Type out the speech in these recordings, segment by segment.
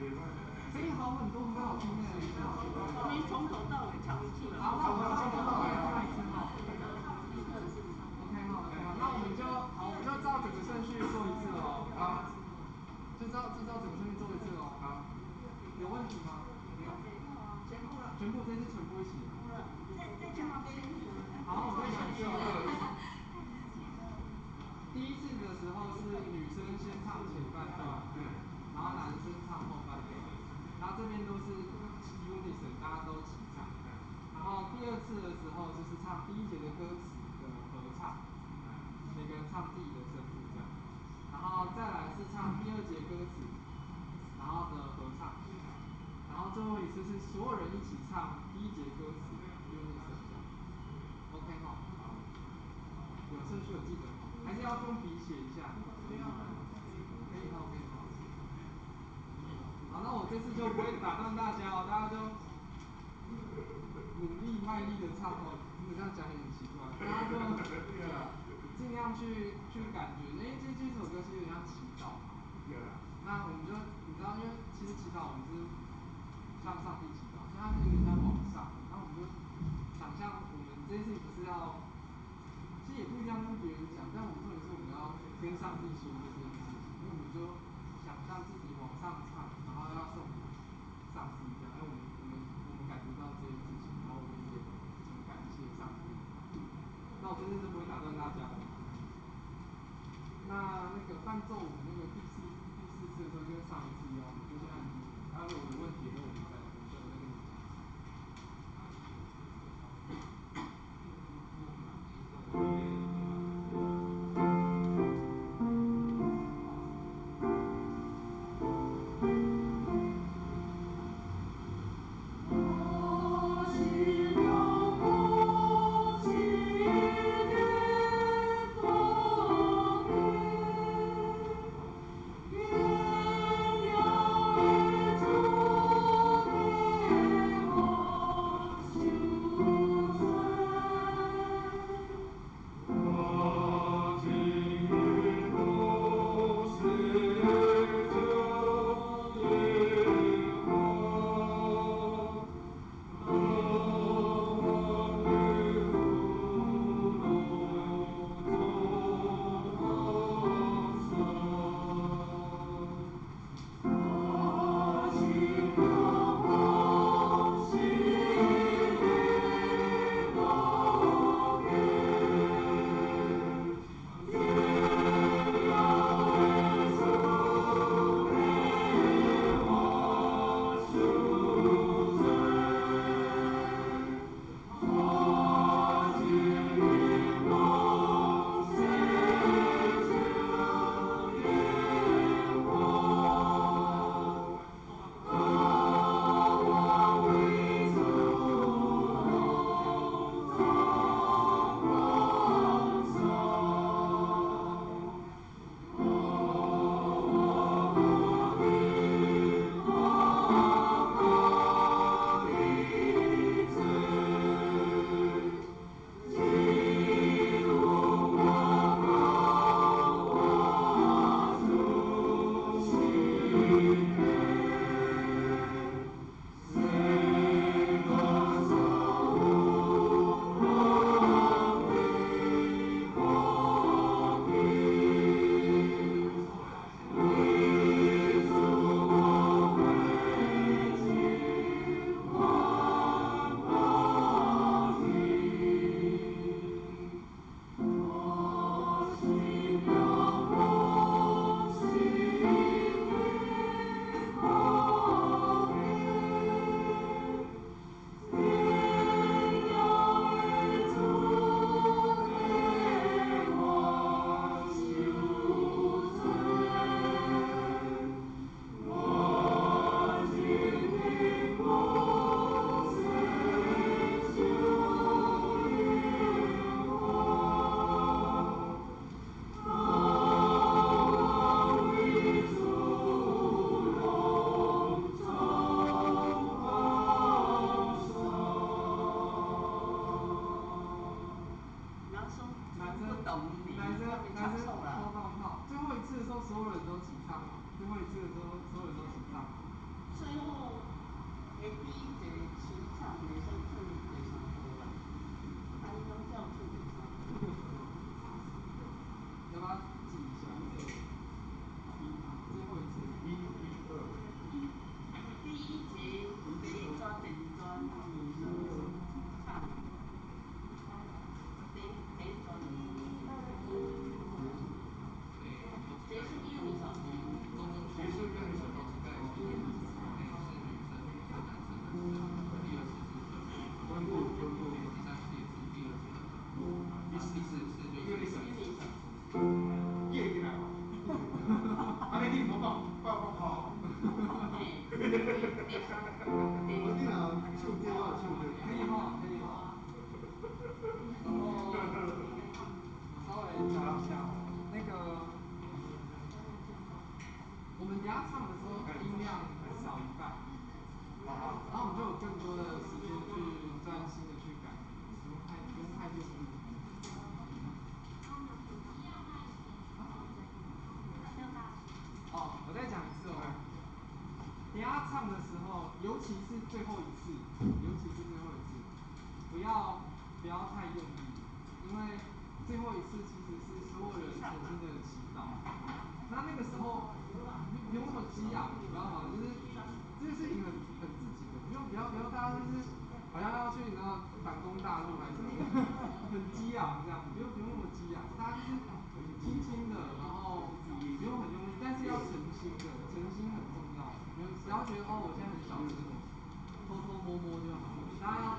聲音好很多，很好聽哎。你從頭到尾唱一次。好，那我們從頭到尾唱一次哈。OK 好，OK 好，那我們就好，我們就照整個順序做一次哦。好，就照整個順序做一次哦。好，有問題嗎？沒有。全部了。全部，這次全部一起。再講一遍。好，我再講一次哦。第一次的時候是女生先唱前半段，然後男生唱後半段，然後這邊都是 unison，大家都齊唱。然後第二次的時候就是唱第一節的歌詞的合唱，每個人唱自己的聲部這樣。然後再來是唱第二節歌詞，然後的合唱。然後最後一次是所有人一起唱第一節歌詞 unison 這樣。OK 哈，有順序有記得嗎？還是要用筆寫一下？可以哈，可以哈。好，那我這次就不會打斷大家哦，大家就努力賣力的唱哦。你這樣講也很奇怪，大家就盡量去感覺，因為這首歌是有點像祈禱嘛。那我們就你知道，因為其實祈禱我們是向上帝祈禱，所以它是有點像往上。然後我們就想象我們這件事情不是要，其實也不一定要跟別人講，但我們重點是我們要跟上帝說這件事情，因為我們就想象自己往上唱，然後要送給上司這樣，因為我們感覺到這件事情，然後我們也很感謝上帝。那我這次是不會打斷大家的。那個伴奏，我們那個第四次的時候就跟上一次一樣，我們就先按住，然後如果有問題，那我再跟你講。我心有不及的多年，願我你若唱这，我就唱这。可以吼，可以吼。然后我稍微讲一下哦，那个我们等下唱的时候音量少一半，然后我们就有更多的时间去专心的去改，不用太用力。哦，我再讲一次哦。等下唱的时候，尤其是最后一次，尤其是最后一次，不要太用力，因为最后一次其实是所有人诚心的祈祷。那个时候，不用那么激昂，你知道吗？就是这个事情很自己的，不用不要不要大家就是好像要去你知道反攻大陆还是什么，很激昂这样，不用那么激昂，大家就是轻轻的，然后不用很用力，但是要诚心的，诚心很重要。不要觉得哦，我现在很小声，偷偷摸摸就好了。大家要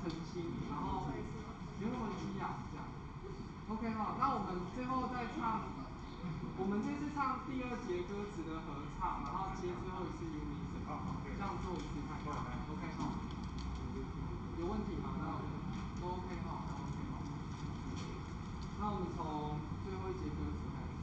诚心，然后不用那么激昂这样。OK 好，那我们最后再唱，我们这次唱第二节歌词的合唱，然后接最后一次 unison，这样做一次看看。OK 好，有问题吗？那都 OK 哈，都 OK 哈。那我们从最后一节歌词开始。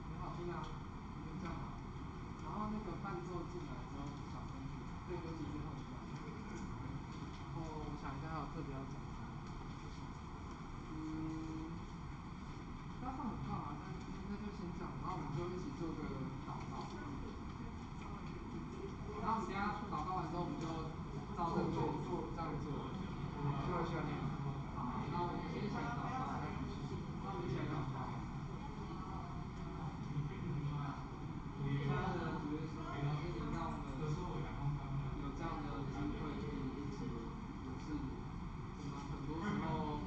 很好听啊，就这样吧。然后那个伴奏进来之后，小声一点，对，尤其最后一段。然后我想一下，还有特别要讲啥？大家唱很棒啊，那就先这样，然后我们就一起做个祷告。然后我们等下祷告完之后，我们就照这个做，这样做。好，那我们先一起来祷告。那我们一起来祷告。亲爱的主耶稣，感谢你让我们有这样的机会可以一起服侍你。我们很多时候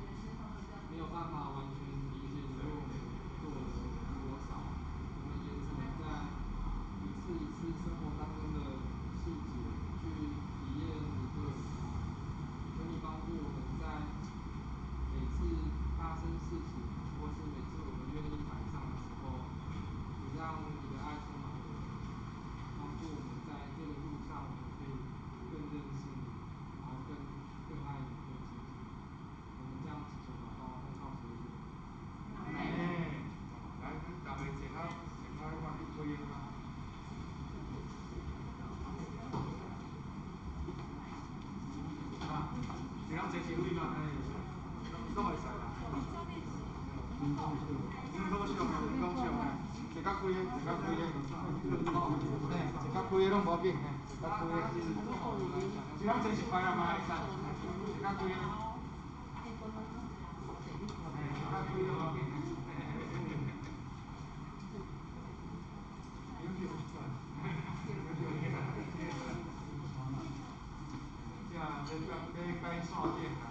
没有办法完全理解你为我们做了多少，我们也只能在一次一次生活当中的细节去体验你对我们的爱。求你帮助我们在每次发生事情，或是每次我们愿意摆上的时候，你让你的爱充满我们，帮助我们在这个路上，我们可以更认识你，然后更爱你，更亲近你。我们这样祈求祷告，奉靠主耶稣。来，咱大家坐较坐较迄款去吹啊。啊，一人坐一位嘛，嘿，拢会使啦。唔好笑，唔讲笑，嘿，坐较开的，坐较开的，嘿，坐较开的拢无要紧，嘿，坐较开的。一人坐一排啊嘛会使，坐较开的。嘿，坐较开的无要紧。这要改线顶啦，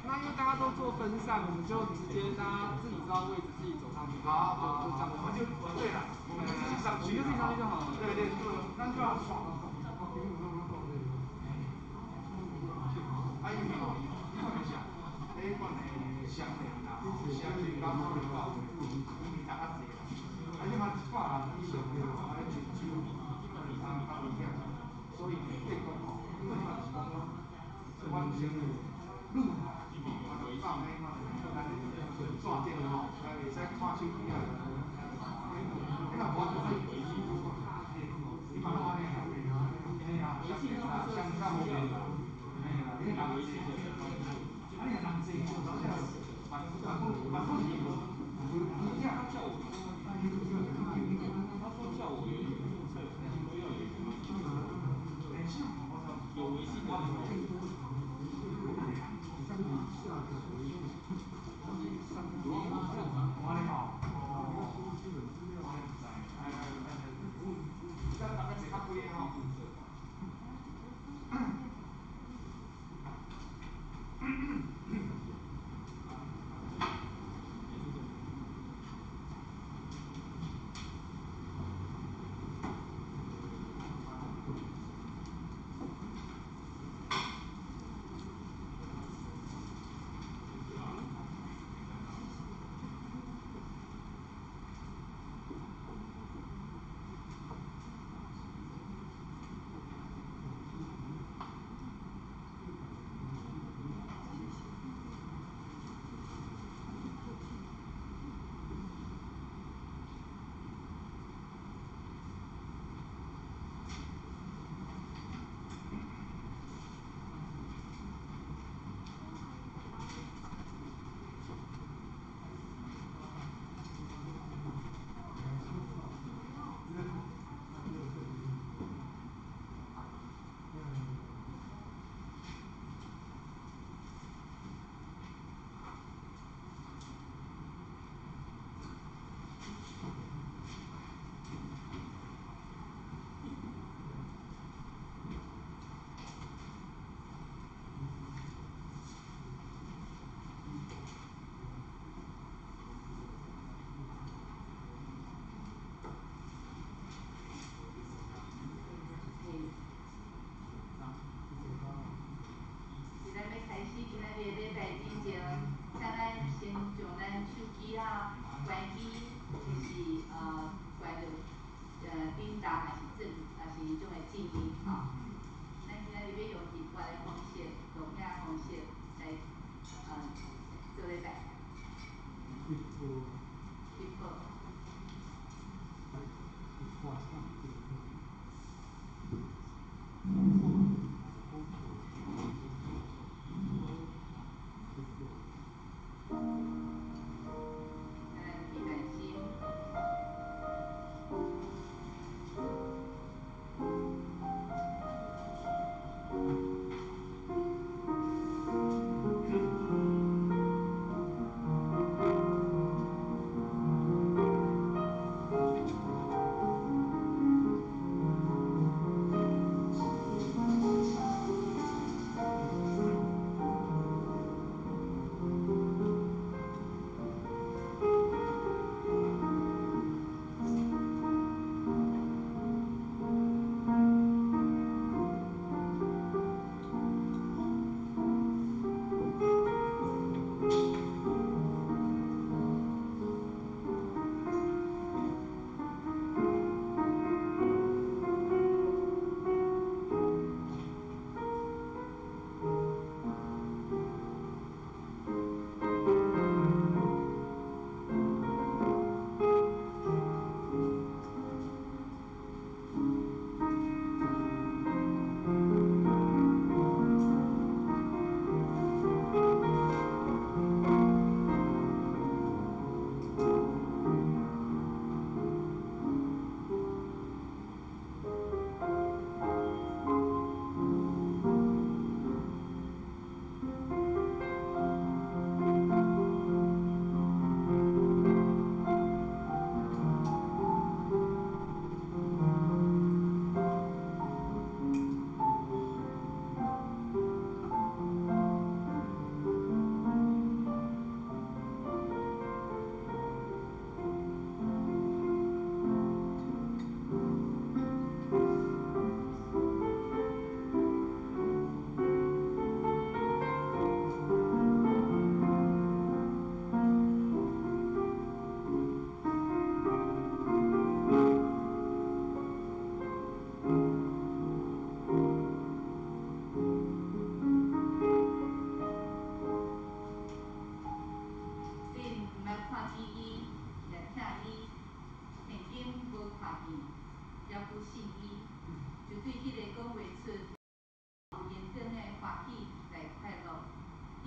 嘿。那因为大家都做分散，我们就直接大家自己知道位置，自己走上去。好好，就这样。我们就对了，我们自己上去，我们就自己上去就好了。对对对，那就要爽。啊，因为吼，你看一下，迄款的相连啦，相连到可能到有面较济啦。啊，你嘛一百人以上的吼，安尼一手啊较危险，所以对讲吼，因为嘛是讲，阮先路吼，放迄款的咱的纸顶吼，会使看手机啊。你若无就你嘛拢按呢，嘿啊，相连啦，相较方便啦。嘿啦，你人济，啊你若人济吼，有时嘛嘛嘛嘛是无危险。我咧吼，哦，我咧毋知，哎哎哎哎，这大概坐较几个吼？伫咱欲开始今仔日的礼拜进前，请咱先将咱手机仔关机，就是关著振动，还是震，还是彼种的静音吼。咱今仔日欲用直播的方式，录影方式来做礼拜。直播。咱闭眼睛。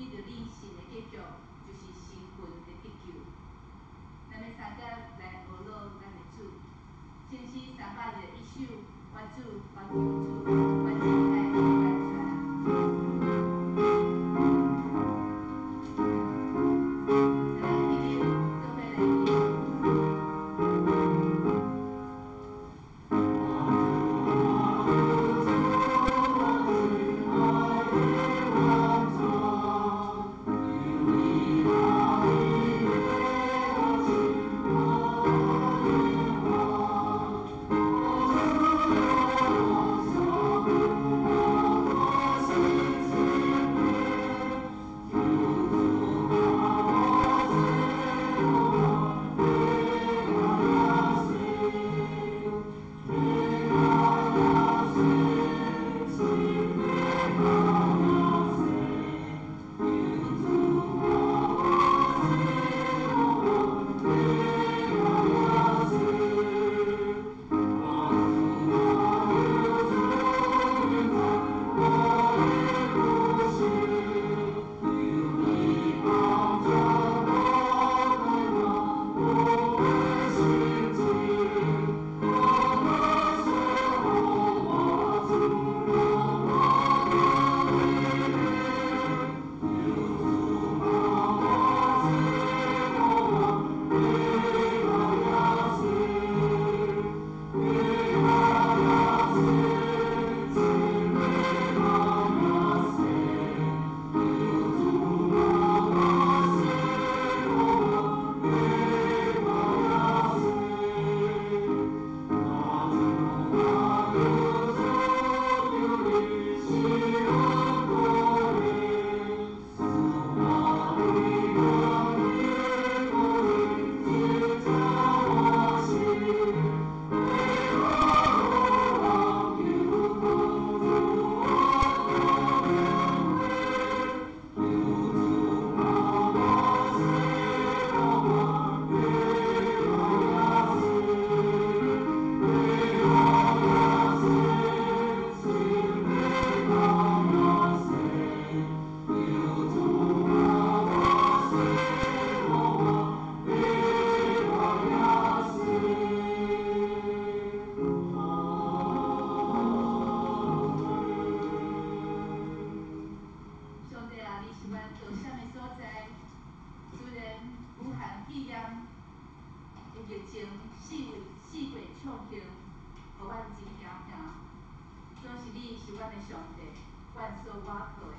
对著你神的结局，就是身份的得救。咱欲相佮来学老咱的主，先诗321首，我主，我求主，我真愛完全。咱起立，做伙來念。上帝啊，你是阮逃闪的所在。雖然武漢肺炎的疫情四界暢行，予阮真驚惶。總是你是阮的上帝，阮所倚靠的。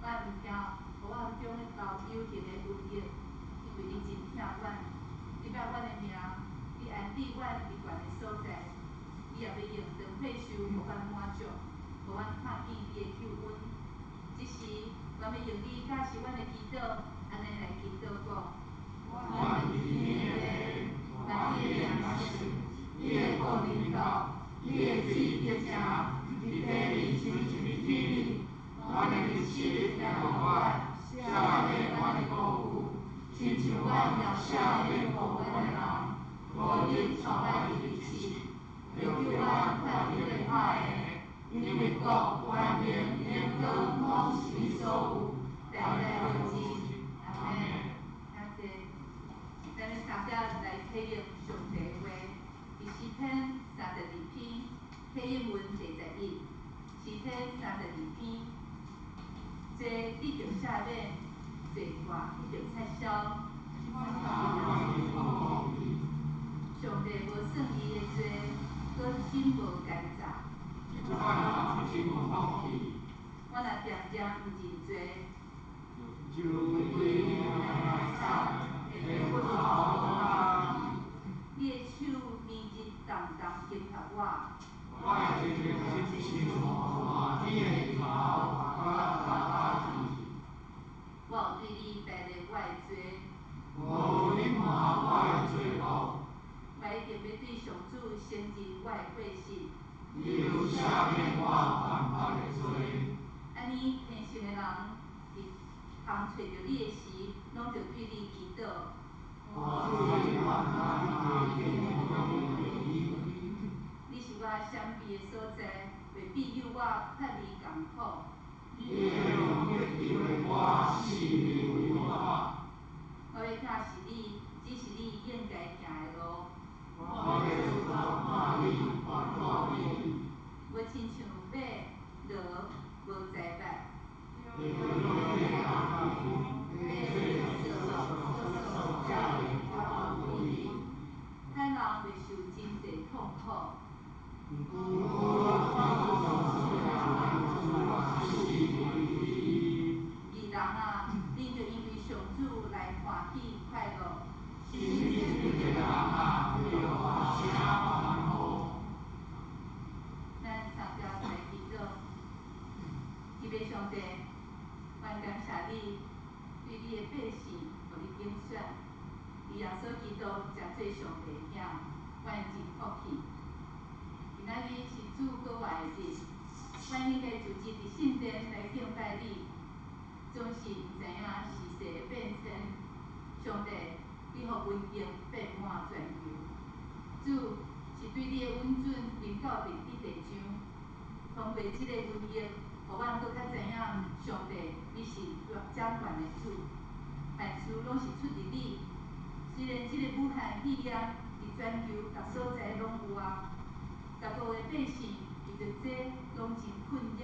阮毋驚黑暗中流游行的瘟疫，因為你真疼阮，你捌阮的名，你安置阮佇懸的所在，你也欲用長歲壽予阮滿足，予阮看見你的救恩。這時，阮欲用你教示阮的祈禱，按呢來祈禱講：阮佇天的父，願你的名聖，你的國臨到，你的旨意得成，佇地裡親像佇天裡。阮的日食聽予阮，赦免阮的過誤，親像阮也赦免過阮的人。無得帶阮入試，著救阮脫離歹的。因為國、權柄、榮光，攏是你所有，代代無盡。阿們。感謝。咱欲相佮來體驗上帝的話，佇詩篇32篇，體驗文第11，詩篇32篇，這得著赦免，罪過得著擦消。上帝無算伊的罪，閣心無奸詐。我若定定毋認罪，你的手暝日重重輕壓我。我有對你白列我的罪，我一定欲對上主承認我的過失。按呢，虔誠的人佇通揣著你的時，攏著對你祈禱。你是我閃避的所在，會庇佑我脫離艱苦。圣潔的人啊，著大聲歡呼。咱三條來祈禱，天父上帝，阮感謝你，對你的百姓，予你揀選，以耶穌基督成做上帝的囝，阮真福氣。今仔日是主閣活的日，阮應該組織佇聖殿來敬拜你，總是毋知影時勢的變遷。上帝，你予瘟疫變滿全球，主是對你的允准臨到佇第地上，通過這个瘟疫，予阮閣較知影上帝你是掌權的主，萬事攏是出佇你。雖然這個武漢肺炎佇全球逐所在攏有啊，各國的百姓為著這攏真困擾，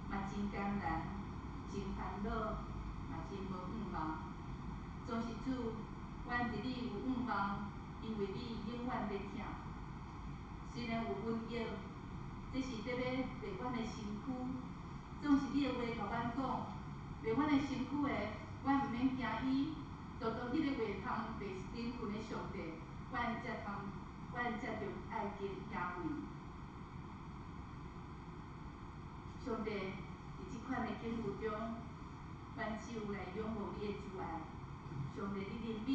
嘛真艱難，真煩惱，嘛真無向望。總是主，阮佇你有向望，因為你永遠咧疼。雖然有瘟疫，這是特欲煉阮的身軀，總是你的話共阮講，煉阮的身軀的，阮毋免驚伊。獨獨彼个袂通袂靈魂的上帝，阮才通，阮才著愛敬敬畏。上帝，佇這款的境遇中，阮只有來仰慕你的慈愛。上帝，你憐憫，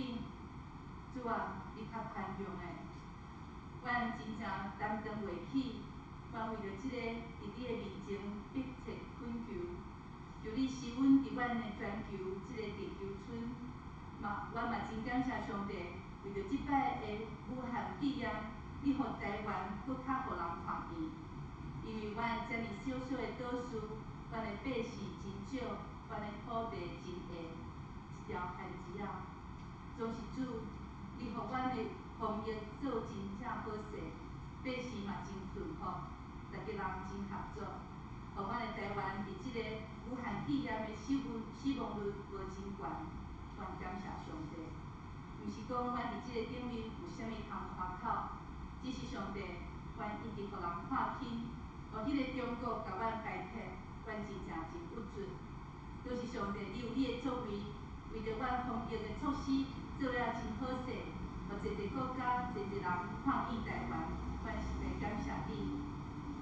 主啊，你較寬容的。阮真正擔當袂起，阮為著這個佇你的面前迫切懇求，求你施恩佇阮的全球這個地球村。嘛，阮嘛真感謝上帝，為著這擺的武漢肺炎，你予台灣閣較予人看見。因為阮遮爾小小的島嶼，阮的百姓真少，阮的土地真狹，一條番子仔。總是主，你予阮的防疫做真正好勢，百姓嘛真順服，逐家人真合作，予阮的台灣佇這個武漢肺炎的死亡率無真懸。阮感謝上帝，毋是講阮佇這個頂面有啥物通誇口，只是上帝，阮一直予人看輕，予彼个中國共阮排斥，阮真正真鬱卒。都是上帝，你有你的作為，為著阮防疫的措施做了真好勢，予濟濟國家、濟濟人看見台灣，阮實在感謝你。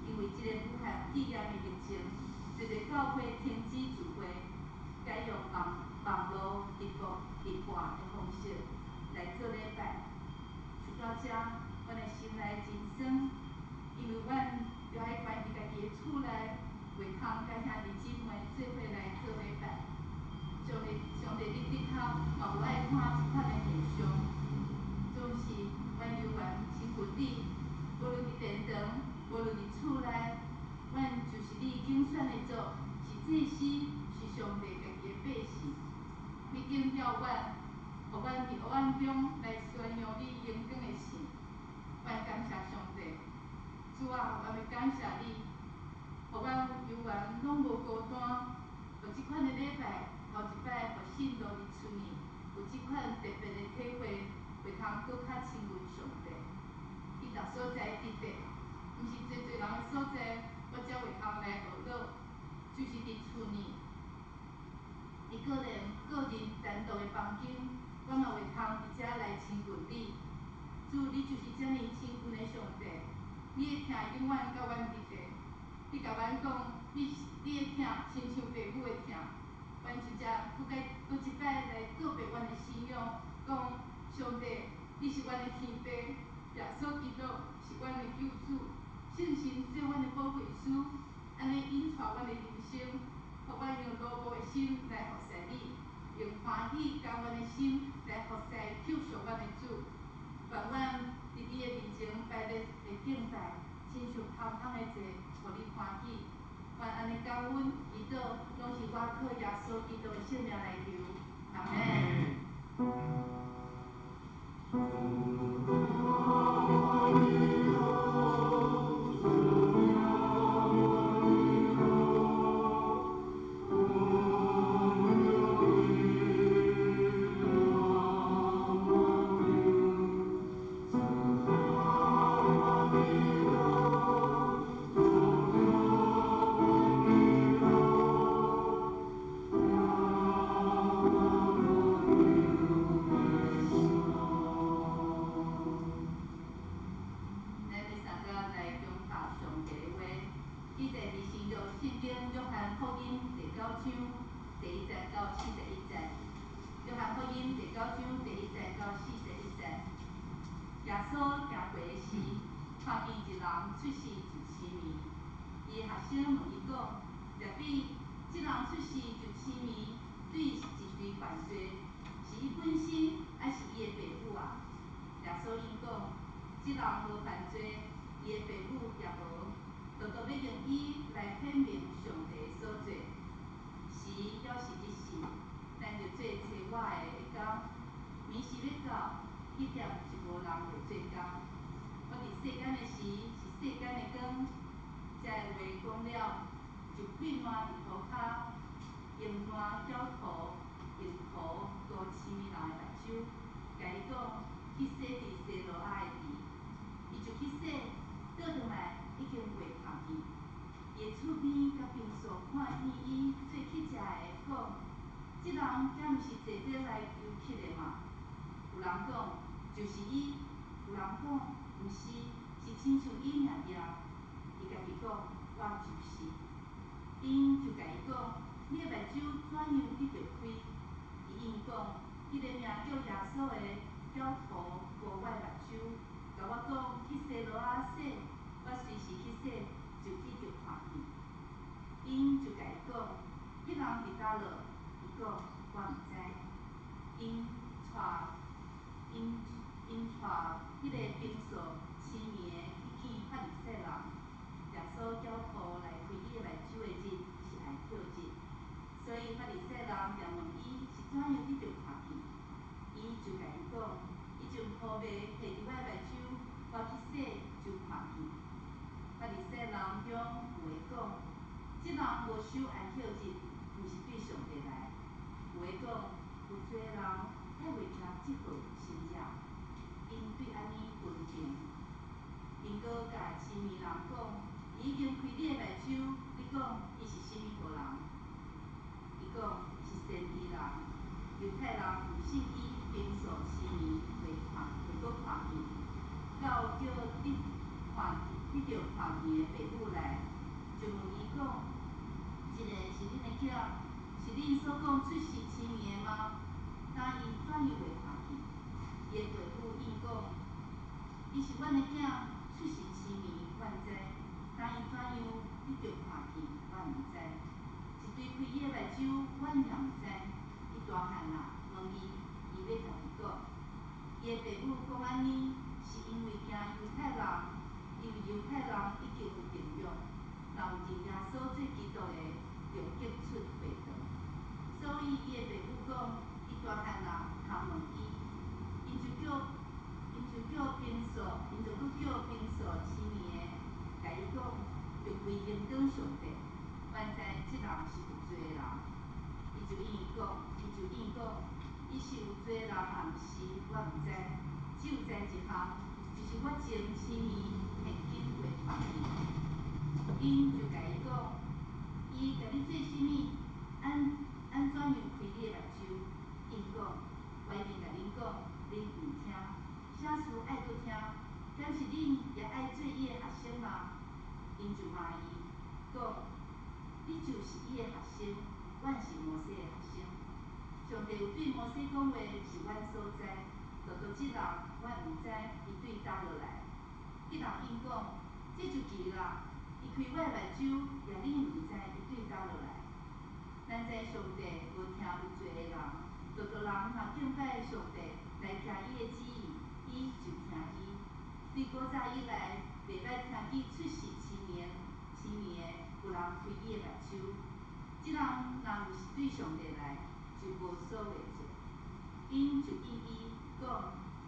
因為這個武漢肺炎的疫情，濟濟教會停止聚會，改用網路直播直播的方式來做禮拜。想到這，阮的心內真酸，因為阮著愛關佇家己的厝內，袂通佮兄弟姊妹做伙來做禮拜。上帝，上帝，你的確嘛無愛看這款的現象，總是阮猶原親近你，無論佇殿堂，無論佇厝內，阮就是你揀選的族，是祭司，是上帝家己的百姓。你揀召阮，予阮佇黑暗中來宣揚你榮光的聖。阮感謝上帝，主啊，阮欲感謝你，予阮猶原攏無孤單。予這款的禮拜，頭一擺予信徒佇厝內有這款特別的體會，會通閣較親近上帝。佇逐所在值得，毋是濟濟人的所在，我才會通來學樂，就是佇厝內。佇個人單獨的房間，我嘛會通佇遮來親近你。主，你就是遮爾親近的上帝，你的疼永遠佮阮佇咧。你共阮講，你的疼親像父母的疼。阮就遮閣閣一擺來告白阮的信仰，講上帝，你是阮的天父，耶穌基督是阮的救主，聖神做阮的保惠師，按呢引帶阮的人生，予阮用勞苦的心來服侍你，用歡喜感恩的心來服侍救贖阮的主。願阮佇你的面前擺列的敬拜，親像頭香的祭，予你歡喜。願按呢感恩祈禱，攏是我靠耶穌基督的聖名來求，阿們。主。看見一人出世就痴迷。伊的學生問伊講：拉比，這人出世就痴迷，對是誰犯罪？是伊本身，抑是伊的爸母啊？耶穌應講：這人無犯罪，伊的爸母也無，獨獨欲用伊來顯明上帝所做。時猶是日時，咱著做差我的彼工。暝時欲到，彼點就無人會做工。我佇世間的時，是世間的光。這个話講了，就屁爛佇塗跤，用爛攪塗，用塗糊痴迷人的目睭，共伊講去洗佇西羅亞的池。伊就去洗，倒轉來已經會看見。伊的厝邊佮朋屬看見伊做乞食的，講：這人敢毋是坐佇來求乞的嗎？有人講就是伊，有人講毋是，是親像伊爾爾。伊家己講，我就是。𪜶就共伊講，你的目睭怎樣得著開？伊應講，彼个名叫耶穌的，攪塗糊我的目睭，共我講去西羅亞洗，我隨時去洗，就得著看見。𪜶就共伊講，彼人佇佗落？伊講，我毋知。𪜶帶彼个平素痴迷的去見法利賽人。耶穌攪塗來開伊的目睭的日是安息日，所以法利賽人便問伊是怎樣得著看見。伊就共𪜶講，伊將塗抹下佇我的目睭，我去洗就看見。法利賽人中有的講，這人無守安息日，毋是對上帝來。有的講，有罪人敢會聽這號神跡？𪜶對按呢分評。𪜶閣共痴迷人講，伊已經開你的目睭，你講伊是啥物號人？伊講伊是先知人。猶太人有信伊平素痴迷袂看袂閣看見，到叫得著看見的爸母來，就問伊講：這个是恁的囝，是恁所講出世痴迷的嗎？那伊怎樣會看見？伊的爸母應講：伊是阮的囝，出世痴迷，阮知。但伊怎樣得著看見，阮毋知。是誰開伊的目睭，阮也毋知。伊大漢啦，問伊，伊欲家己講。伊的爸母講按呢，是因為驚猶太人，因為猶太人已經有定約，若有認耶穌做基督的，就革出會堂。所以伊的爸母講，伊大漢啦，通問伊，𪜶就閣叫平素痴迷的，共伊講，著歸榮光上帝，阮知這人是有罪的人。伊就應講，伊是有罪的人，抑毋是，我毋知，只有知一項，就是我前痴迷，現今會看見。𪜶就共伊講，伊共你做啥物？按怎樣開你的目睭？𪜶講，我已經共恁講，恁毋聽，啥事愛閣聽？敢是恁也愛做伊的學生嗎？𪜶就罵伊，講，你就是伊的學生，阮是摩西的學生。上帝有對摩西講話，是阮所知，獨獨這人，阮毋知伊對佗落來。彼人應講，這就奇啦！伊開我的目睭，也恁毋知伊對佗落來。咱知上帝無聽有罪的人，獨獨人若敬拜上帝來聽伊的旨意，伊就聽伊。對古早以來，袂捌聽見出世痴迷的有人開伊的目睭。這人若毋是對上帝來，就無所謂做。𪜶就應伊講：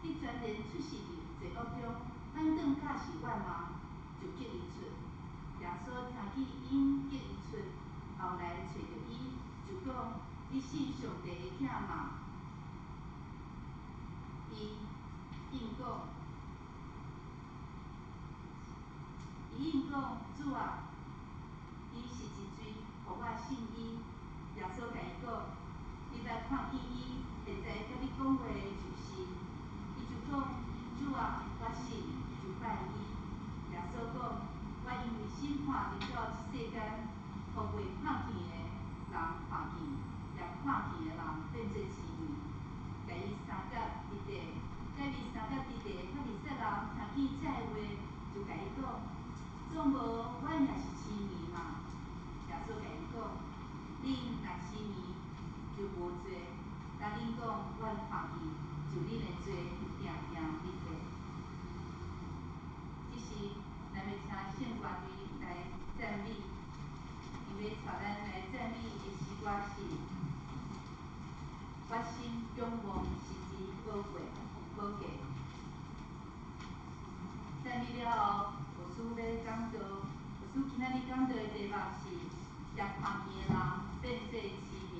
你全然出世佇罪惡中，反轉教示阮嗎？就革伊出。耶穌聽見𪜶革伊出，後來揣著伊，就講：你信上帝的囝嗎？伊應講，主啊，伊是一誰，予我信伊。耶穌共伊講：你捌看見伊，現在佮你講話的就是。伊就講：主啊，我信，就拜伊。耶穌講：我因為審判入到這世間，予未看見的人看見，也看見的人變做痴迷。共伊相佮佇地，佮伊相佮佇地的法利賽人聽見這个話，就共伊講，總無阮也是痴迷嘛。耶穌共伊講，恁若痴迷就無罪，但恁講阮放棄，就恁的罪定定佇咧。這時，咱欲請聖歌隊來讚美，𪜶欲帶咱來讚美的詩歌是：我心仰望神之寶貴寶價。讚美了後，牧師欲講道，牧師今仔日講道的題目是：共看見的人變做痴迷。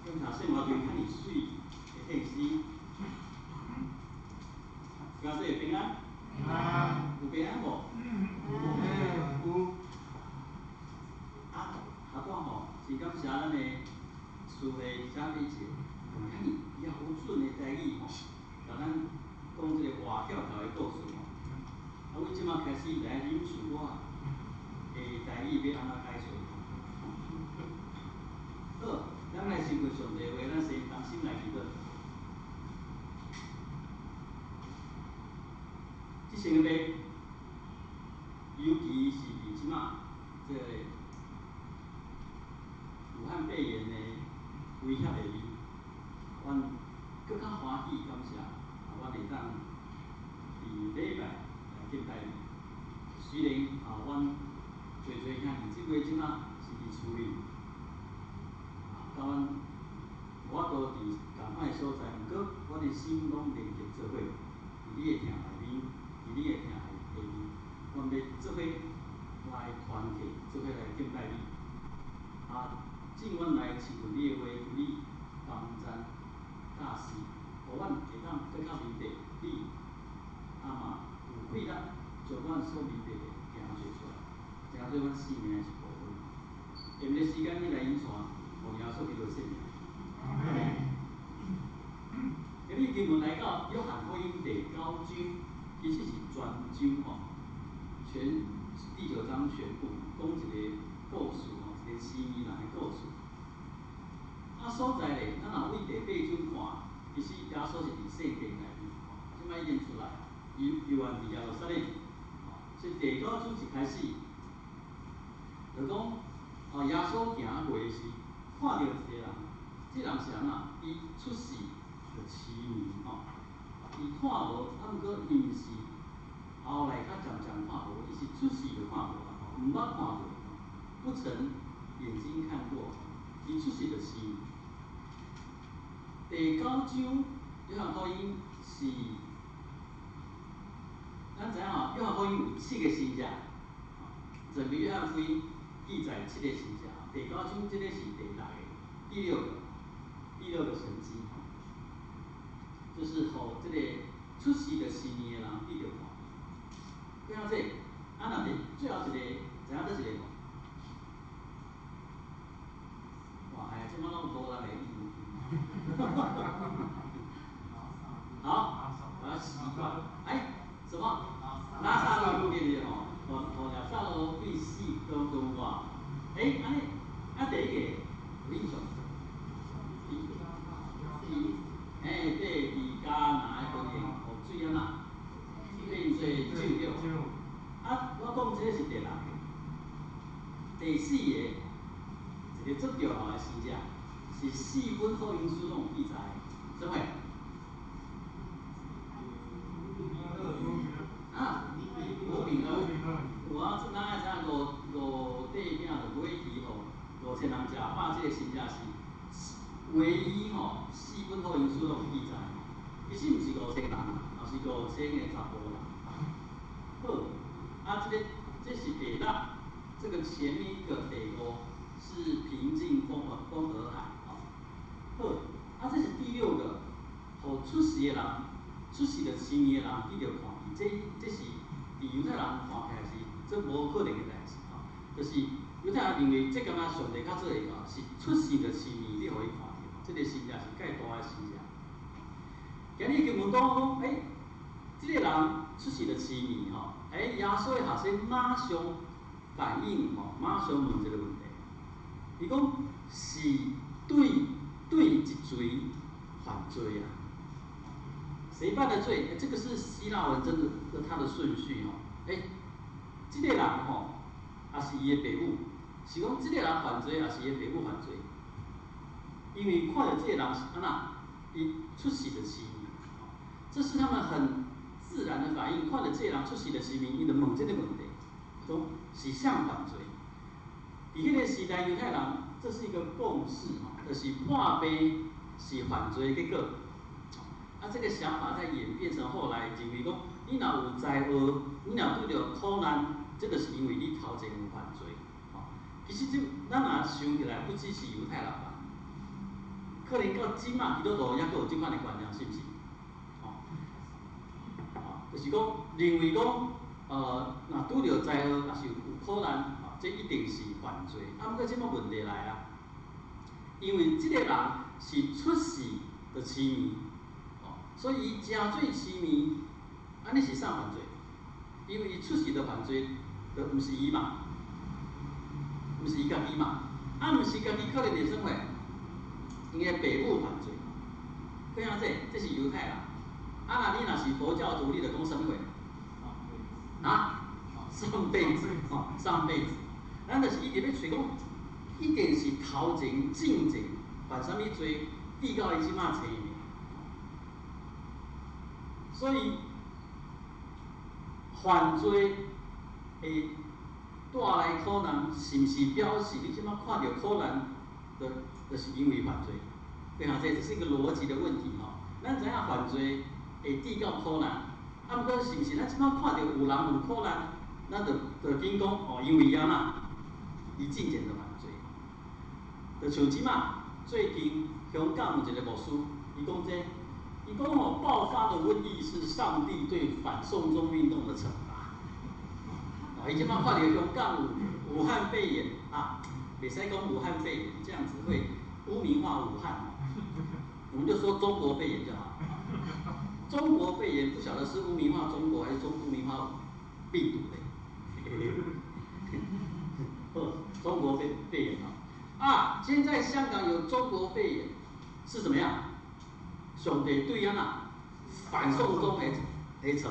感謝聖歌隊遐爾媠的獻詩，今仔日平安，有平安無？有。啊，頭拄吼，真感謝咱的慈惠張美姐，遐爾標準的台語吼，共咱講這个活跳跳的故事吼。啊，阮這馬開始來忍受我的台語欲按怎解說。好，咱來親近上帝話，咱先同心來祈禱。這上個禮拜，尤其是佇這馬這个武漢肺炎的威脅的你。阮閣較歡喜感謝，阮會當佇禮拜來敬拜你。雖然啊，阮濟濟兄弟姊妹這馬是佇厝裡，啊，佮阮無法度佇仝款的所在，毋過阮的心攏連結做伙，佇你的疼內面，佇你的疼愛下面，阮欲做伙來團契，做伙來敬拜你。啊，進阮來親近你的話，求你幫贊教示，予阮會當閣較明白你，啊嘛有氣力將阮所明白的行做出來，成做阮生命的一部分。下面的時間，你來引帶，奉耶穌基督聖名。今日經文來到約翰福音第九章，其實是全章吼，全第九章全部講一個故事吼，一個痴迷人的故事。啊，所在咧，咱若對第八章看，其實耶穌是佇聖殿內面，吼，這擺已經出來，猶猶原佇耶路撒冷，吼，所以第九章一開始，就講，哦，耶穌行過時，看著一個人，這人是按怎？伊出世就痴迷吼，伊看無，啊，毋過伊毋是後來較漸漸看無，伊是出世就看無啊，毋捌看過，不曾眼睛看過，伊出世就痴迷。第九章約翰福音是，咱知影吼，約翰福音有七個神跡，整個約翰福音記載七個神跡，第九章這個是第六個，第六個，第六個神蹟，就是予這個出世就痴迷的人得著看見。過後這，啊，若是最後一個，知影佗一個無？哇，哎呀，這擺攏無人會記。好，我要習慣。哎，什麼？拉撒路對不對吼？予拉撒路對死當中活。哎，按呢，啊第一個有印象？哎，對，佇迦拿的婚宴，予水按怎？變做酒對。啊，我講這個是第六個，第四個，一個足重要的神跡，是四本福音書攏有記載的，啥物？啊，五餅二魚，有啊，咱愛知影五五塊餅就買魚予5000人食飽，這個神跡是唯一吼，四本福音書攏有記載。其實毋是5000人，也是5000個查埔人。好，啊，這個這是第六，這個前面一個第五是平靜風和海，吼。好，啊，這是第六個，予出世的人，出世就痴迷的人得著看見，這是佇猶太人看起來是這無可能的代誌，吼，就是猶太人認為這感覺上帝較做會到，是出世就痴迷，你予伊看著，這個神跡是蓋大的神跡。今日經文講講，欸，這個人出世就痴迷，吼，欸，耶穌的學生馬上反應，吼，馬上問這個問題，伊講是對對一罪犯罪啊？誰犯的罪？欸，這個是希臘文真的，它的順序吼。欸，這個人吼，也是伊的爸母，是講這個人犯罪，抑是伊的爸母犯罪？因為看著這個人是按怎，伊出世就痴迷，這是他們很自然的反應。看著這個人出世就痴迷，伊就問這個問題，講是誰犯罪？佇彼個時代，猶太人這是一個共識，就是破病是犯罪的結果。啊，這個想法再演變成後來認為講，你若有災禍，你若拄著苦難，這個是因為你頭前有犯罪。其實這咱若想起來，不只是猶太人吧，可能到這馬基督徒猶閣有這款的觀念，是毋是？就是講認為講，若拄著災禍，抑是有苦難，這一定是犯罪。啊，毋過這馬問題來啊，因為這個人是出世就痴迷，所以伊誠做痴迷，按呢是啥犯罪？因為伊出世就犯罪，就毋是伊嘛，毋是伊家己嘛，啊，毋是家己可能會啥物？𪜶的爸母犯罪。閣按這，這是猶太人。啊，若你若是佛教徒，你就講啥物話？啊？上輩子，吼，上輩子。咱就是一直欲揣講，一定是頭前、進前，犯啥物罪，致到伊這馬青面。所以犯罪會帶來苦難，是毋是表示你這馬看著苦難，就是因為犯罪？對啊，這是一個邏輯的問題吼。咱知影犯罪會致到苦難，啊，毋過是毋是咱這馬看著有人有苦難，咱就緊講哦，因為按怎，伊進前就犯罪。就像這馬最近香港有一個牧師，伊講這，伊講吼，爆發的瘟疫是上帝對反送中運動的懲罰。哦，伊這馬看著香港有武漢肺炎啊，袂使講武漢肺炎，這樣子會污名化武漢。我們就說中國肺炎就好。中國肺炎不曉得是污名化中國還是污名化病毒嘞。好，中國肺炎啊！啊，現在香港有中國肺炎，是怎麼樣？上帝對按怎反送中的懲罰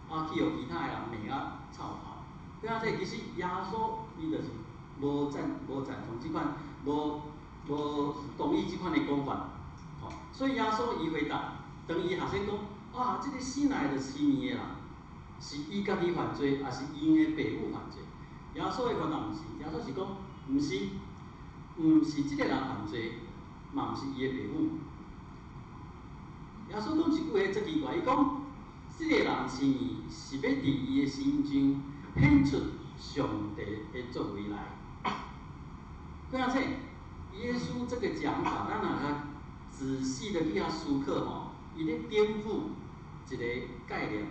吼，啊，去予其他的人罵啊臭頭。對啊，這其實耶穌伊就是無贊同這款，無同意這款的講法，吼。所以耶穌伊回答，當伊學生講，啊，這個生來就痴迷的啦，是伊家己犯罪，抑是𪜶的爸母犯罪？耶穌的回答毋是，耶穌是講，毋是，毋是這個人犯罪，嘛毋是伊的爸母。耶穌講一句話足奇怪，伊講，這個人痴迷是欲佇伊的身上顯出上帝的作為來。對啊，這耶穌這個講法，咱若較仔細的去遐思考吼，伊咧顛覆一個概念。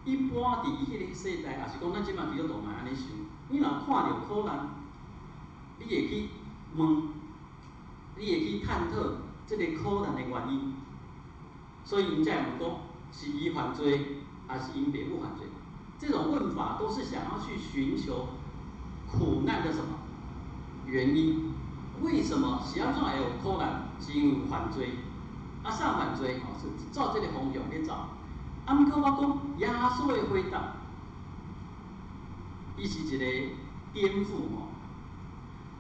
一般佇伊彼個世代，抑是講咱這馬基督徒嘛按呢想，你若看著苦難，你會去問，你會去探討這個苦難的原因。所以𪜶才會問講，是伊犯罪，抑是𪜶爸母犯罪？這種問法都是想要去尋求苦難的什麼原因？為什麼是按怎會有苦難？是因為有犯罪，啊，啥犯罪？吼，是照這個方向去走。啊，毋過我講耶穌的回答，伊是一個顛覆吼。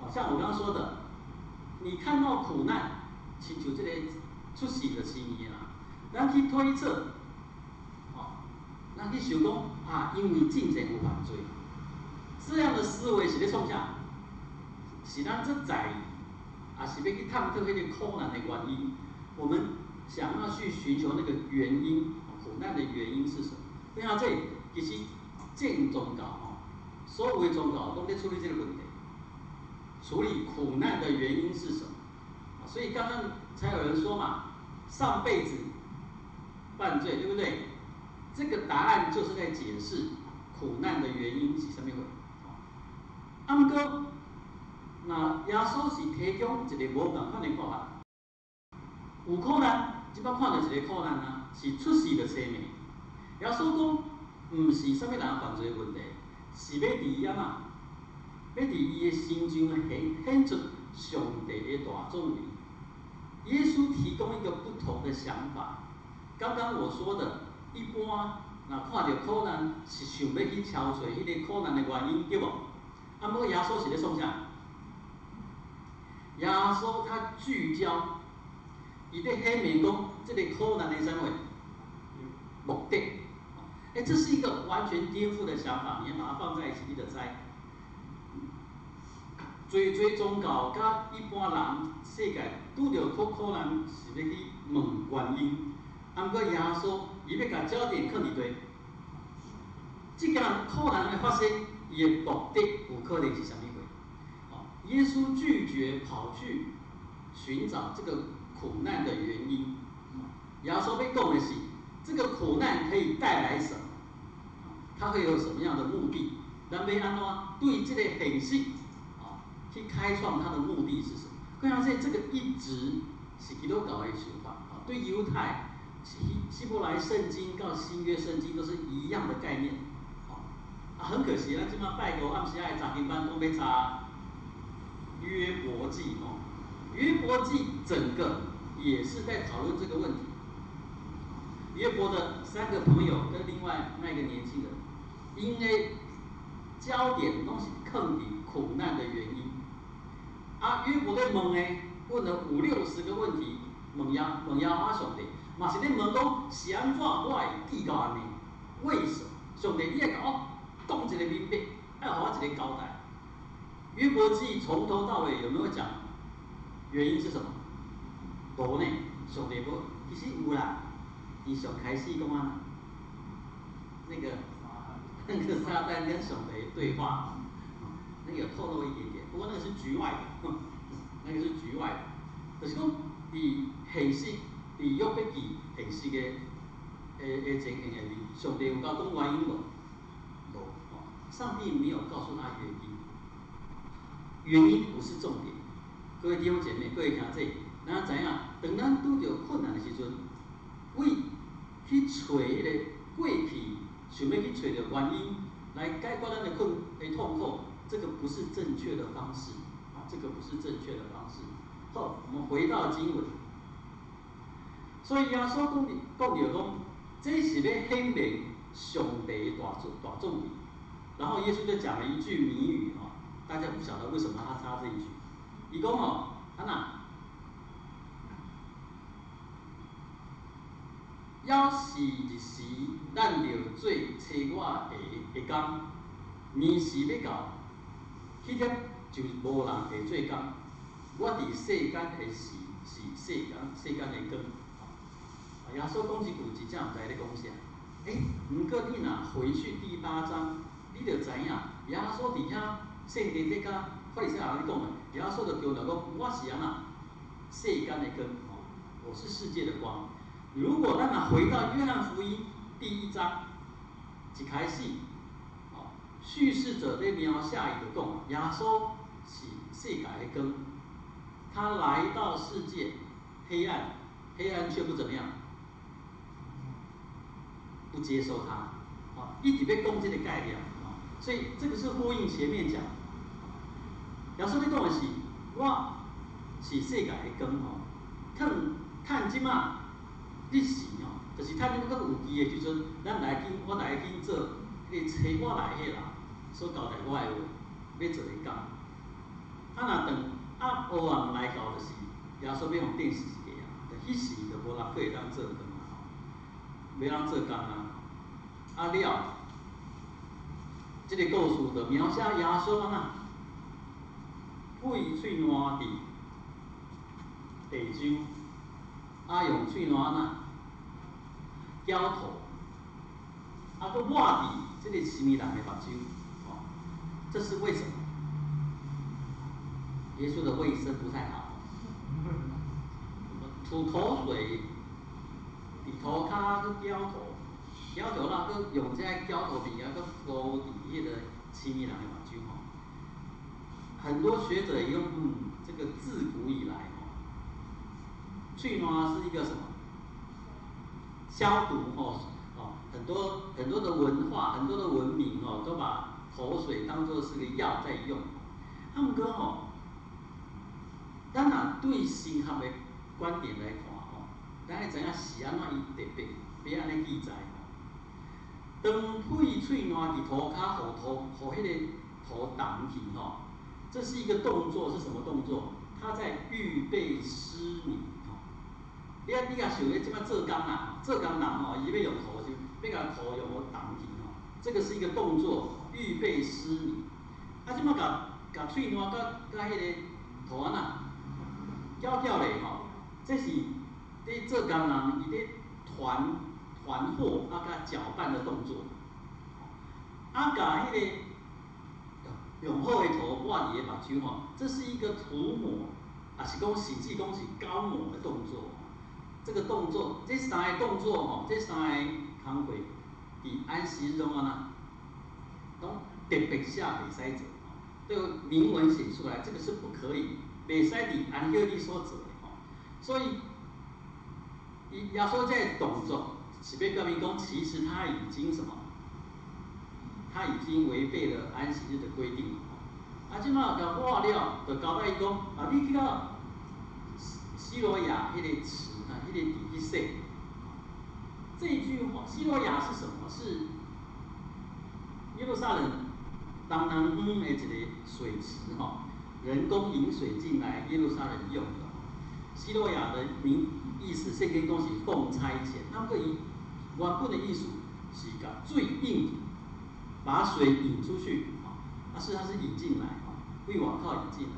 好像我剛剛說的，你看到苦難，親像這個出世就痴迷啦，咱去推測，哦，咱去想講啊，因為進前有犯罪，這樣的思維是咧創啥？是咱足在意，抑是欲去探討彼個苦難的原因？我們想要去尋求那個原因，苦難的原因是什麼？對啊，這其實正宗教吼，所有的宗教攏咧處理這個問題，處理苦難的原因是什麼？所以剛剛才有人說嘛，上輩子犯罪，對不對？這個答案就是在解釋苦難的原因是啥物貨。啊，毋過，若耶穌是提供一個無仝款的看法，有苦難，這擺看著一個苦難啊，是出世就青盲。耶穌講，毋是啥物人犯罪的問題，是欲佇伊按怎，欲佇伊的身上顯出上帝的大作為。耶穌提供一個不同的想法。剛剛我說的，一般若看著苦難，是想欲去搜揣彼個苦難的原因，對無？啊，毋過耶穌是咧創啥？耶穌他聚焦，伊咧顯明講，這個苦難的啥物目的？欸，這是一個完全顛覆的想法，你要把它放在一起，你就知。濟濟宗教佮一般人世界拄著苦難，是欲去問原因。啊，毋過耶穌伊欲共焦點放佇佗，這件苦難的發生，伊的目的有可能是啥物貨？耶穌拒絕跑去尋找這個苦難的原因。耶穌欲講的是，這個苦難可以帶來什麼？它會有什麼樣的目的？咱欲按怎對這個現實，去開創它的目的是什麼？各位，這個一直是基督教的想法。對猶太、希伯來聖經到新約聖經都是一樣的概念。啊，很可惜，咱這馬拜五暗時仔查經班講欲查約伯記哦，約伯記整個也是在討論這個問題。約伯的三個朋友跟另外那個年輕人，因為焦點攏是囥佇苦難的原因。啊，約伯咧問的，問了五六十個問題，問耶和華上帝，嘛是咧問講是按怎我會記到按呢？為什麼？上帝你愛共我講一個明白，愛予我一個交代。約伯記從頭到尾有沒有講原因是什麼？無呢，上帝無，其實有啦。伊上開始講啊，那個撒旦跟上帝對話，那個有透露一點點，不過那個是局外的，那個是局外的，就是講佇現實，佇約伯記現實的情形下面，上帝有共講原因無？無，上帝沒有告訴他原因，原因不是重點。各位弟兄姐妹，各位兄弟，咱知影，當咱拄著困難的時陣，為去揣彼個過去，想欲去揣著原因來解決咱的困的痛苦，這個不是正確的方式啊！這個不是正確的方式。好，我們回到經文。所以耶穌講著講，這是欲顯明上帝大作為。然後耶穌就講了一句謎語哦，大家不曉得為什麼他插這一句。伊講哦，啊那，猶是日時，咱著做揣我的工，暝時欲到，彼粒就無人會做工。我佇世間的時是世間的光。耶穌講這句，真正毋知咧講啥。毋過你若回去第八章，你就知影耶穌佇遐聖殿咧佮法利賽人咧講的，耶穌就強調講，我是按怎世間的光，我是世界的光。如果咱若回到約翰福音第一章一開始，敘事者咧描寫伊就講，耶穌是世界的光，他來到世界，黑暗，黑暗卻不怎麼樣，不接受他，一直欲講這個概念，所以這個是呼應前面講。耶穌咧講的是，我是世界的光吼，趁這馬日時吼，就是趁你閣有機的時陣，咱來緊，我來緊做彼個差我來彼個人所交代我的話，欲做的工。啊，若等啊黑暗來到，就是耶穌欲予釘十字架啊，就彼時就無人閣會當做工啊，袂當做工啊。啊了，這個故事就描寫耶穌按怎噴喙瀾佇地上，啊用喙瀾按怎澆塗，啊閣抹佇這個痴迷人的目睭，哦，這是為什麼？耶穌的衛生不太好，吐口水，佇塗跤去澆塗，澆塗啦，閣用這個澆塗物件閣敷佇彼個痴迷人的目睭吼。很多學者用這個自古以來吼，喙瀾是一個什麼？消毒吼，哦，很多很多的文化，很多的文明哦，都把口水當作是個藥在用。啊，毋過吼，咱若對神學的觀點來看吼，咱愛知影是按怎伊特別欲按呢記載吼。當噴喙瀾佇塗跤，予塗，予彼個塗重去吼，這是一個動作，是什麼動作？他在預備施禮吼。你若想咧，這擺做工啊，做工人吼，伊欲用塗就欲共塗用予重去吼，這個是一個動作，預備施禮。啊，這擺共喙瀾佮彼個塗按怎攪攪咧吼，這是佇做工人伊咧團團和啊，佮攪拌的動作。啊，共彼個用好的塗抹佇个目睭吼，這是一個塗抹，也是講甚至講是膏抹的動作。這個動作，這三個動作吼，這三個工課，佇安息日攏按怎，攏特別寫袂使做，都明文寫出來，這個是不可以，袂使佇安息日所做的吼。所以，耶穌這個動作是欲表明講，其實他已經什麼？他已經違背了安息日的規定了。啊，這擺共抹了，就交代伊講，啊，你去到西羅亞彼個池啊，彼個地去洗。這句話，西羅亞是什麼？是耶路撒冷東南方的一個水池吼。人工引水進來耶路撒冷用的。西羅亞的名意思，聖經講是奉差遣，那麼伊原本的意思是共水引，把水引出去，啊是它是引進來，為外口引進來。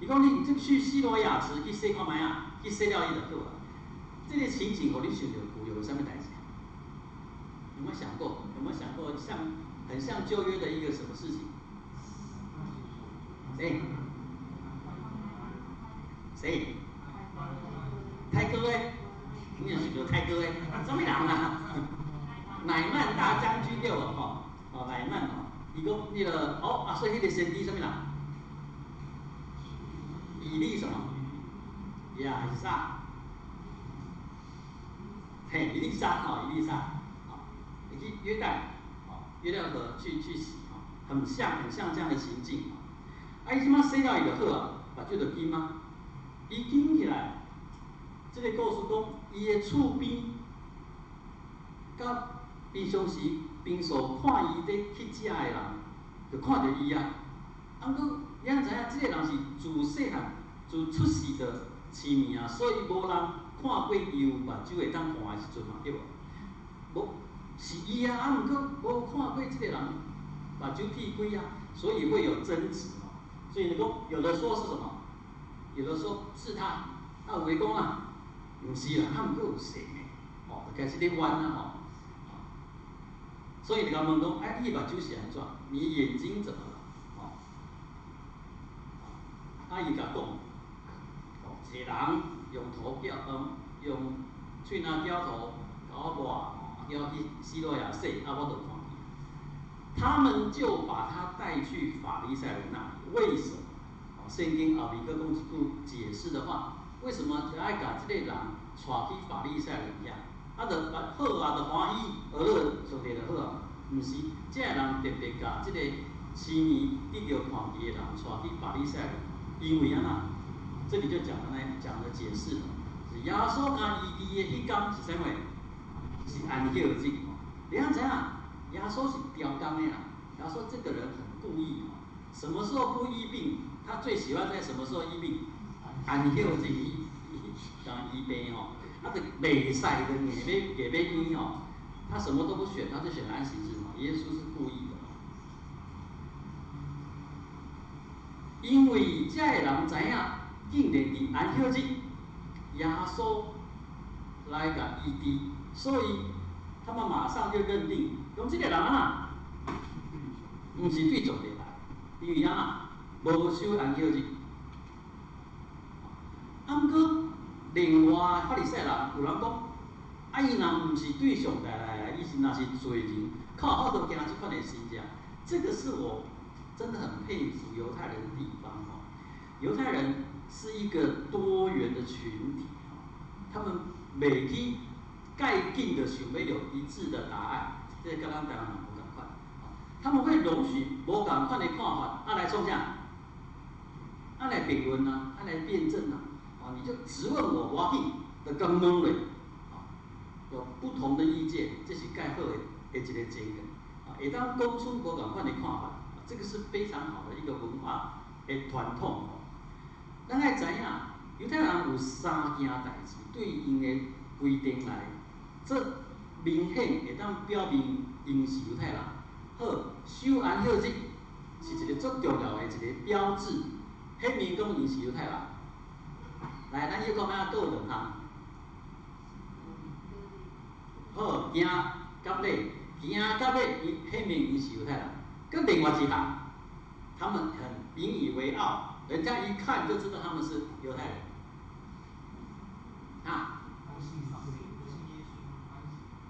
伊講你這去西羅亞池去洗看覓啊，去洗了伊就好啊。這個情景，予你想著舊約有啥物代誌？有沒有想過？有沒有想過像很像舊約的一個什麼事情？誰？誰？泰哥咧？你也是叫泰哥咧？啥物人啊？乃縵大將軍對無吼？哦，乃縵哦，伊講那個哦啊，所以彼個先知啥物人？以利什麼？亞撒。嘿，以利沙吼，以利沙，哦，你去約旦，哦，約旦河去洗，哦，很像很像這樣的情境，啊，伊這擺洗了伊就好啊，目睭就金啊，伊金起來，這個故事講，伊的厝邊，佮平常時平素看伊咧去食的人，就看著伊啊，啊，毋過你吶知影，這個人是自細漢自出世就痴迷啊，所以無人看過伊有目睭會當看的時陣嘛，對無？無是伊啊，啊，毋過無看過這個人目睭閉開啊，所以會有爭執哦。所以你講，有的說是什麼？有的說是他，啊，有的講啊，毋是啦，啊，毋過有神的，哦，就開始咧冤啊吼。所以你共問講，哎，你目睭是按怎？你眼睛怎麼了？哦，啊，伊共講，哦，一個人用塗攪，用喙罌攪塗，共我抹，叫我去西羅亞洗，啊，我就看見。他們就把他帶去法利賽人那裡，為什麼？聖經後面閣講一句解釋的話，為什麼愛共這個人帶去法利賽人遐？啊，就好啊，就歡喜，學樂上帝就好啊。毋是，這個人特別共這個痴迷得著看見的人帶去法利賽人，因為按怎？這裡就講了呢，講了解釋了，是耶穌共醫治的彼工是啥物？是安息日。你通知影？耶穌是刁工的啦。耶穌這個人很故意哦，什麼時候不醫病？他最喜歡在什麼時候醫病？安息日醫共醫病吼，啊，就袂使就硬欲硬欲醫吼，他什麼都不選，他就選安息日嘛。耶穌是故意的，因為這個人知影，竟然佇安息日，耶穌來共醫治，所以他們馬上就認定，講這個人啊，毋是對上帝來，因為按怎無守安息日。啊，毋過另外法利賽人有人講，啊，伊若毋是對上帝來，伊是若是罪人，靠好多行這款的神跡。這個是我真的很佩服猶太人的地方哦。猶太人是一個多元的群體，他們袂去蓋緊的想欲有一致的答案，這個佮咱台灣人無仝款。他們會容許無仝款的看法，啊來創啥？啊來辯論啊，啊來辯證啊。哦，你就質問我，無要緊，就共問咧。有不同的意見，這是蓋好的一個精神。啊，會當講出無仝款的看法，這個是非常好的一個文化的傳統。咱愛知影，猶太人有三件代誌，對𪜶的規定來，這明顯會當表明𪜶是猶太人。好，守安息日是一個足重要的一個標誌，顯明講𪜶是猶太人。來，咱又講欲閣有兩項。好，行割禮，行割禮，伊顯明𪜶是猶太人。閣另外一項，他們很引以為傲，人家一看就知道他們是猶太人。啊？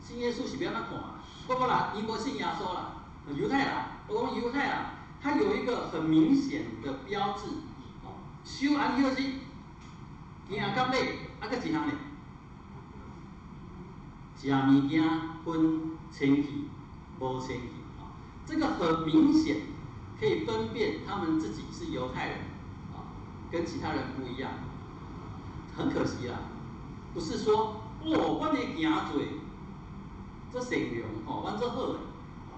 信耶穌是欲按怎看？不不啦，伊無信耶穌啦，猶太人，我講猶太人，他有一個很明顯的標誌，哦，守安息日，行割禮，啊，閣一項呢？食物件分清氣、無清氣，啊，這個很明顯可以分辨他們自己是猶太人，啊，跟其他人不一樣。很可惜啦，不是說哦，阮的行做這善良吼，阮做好的，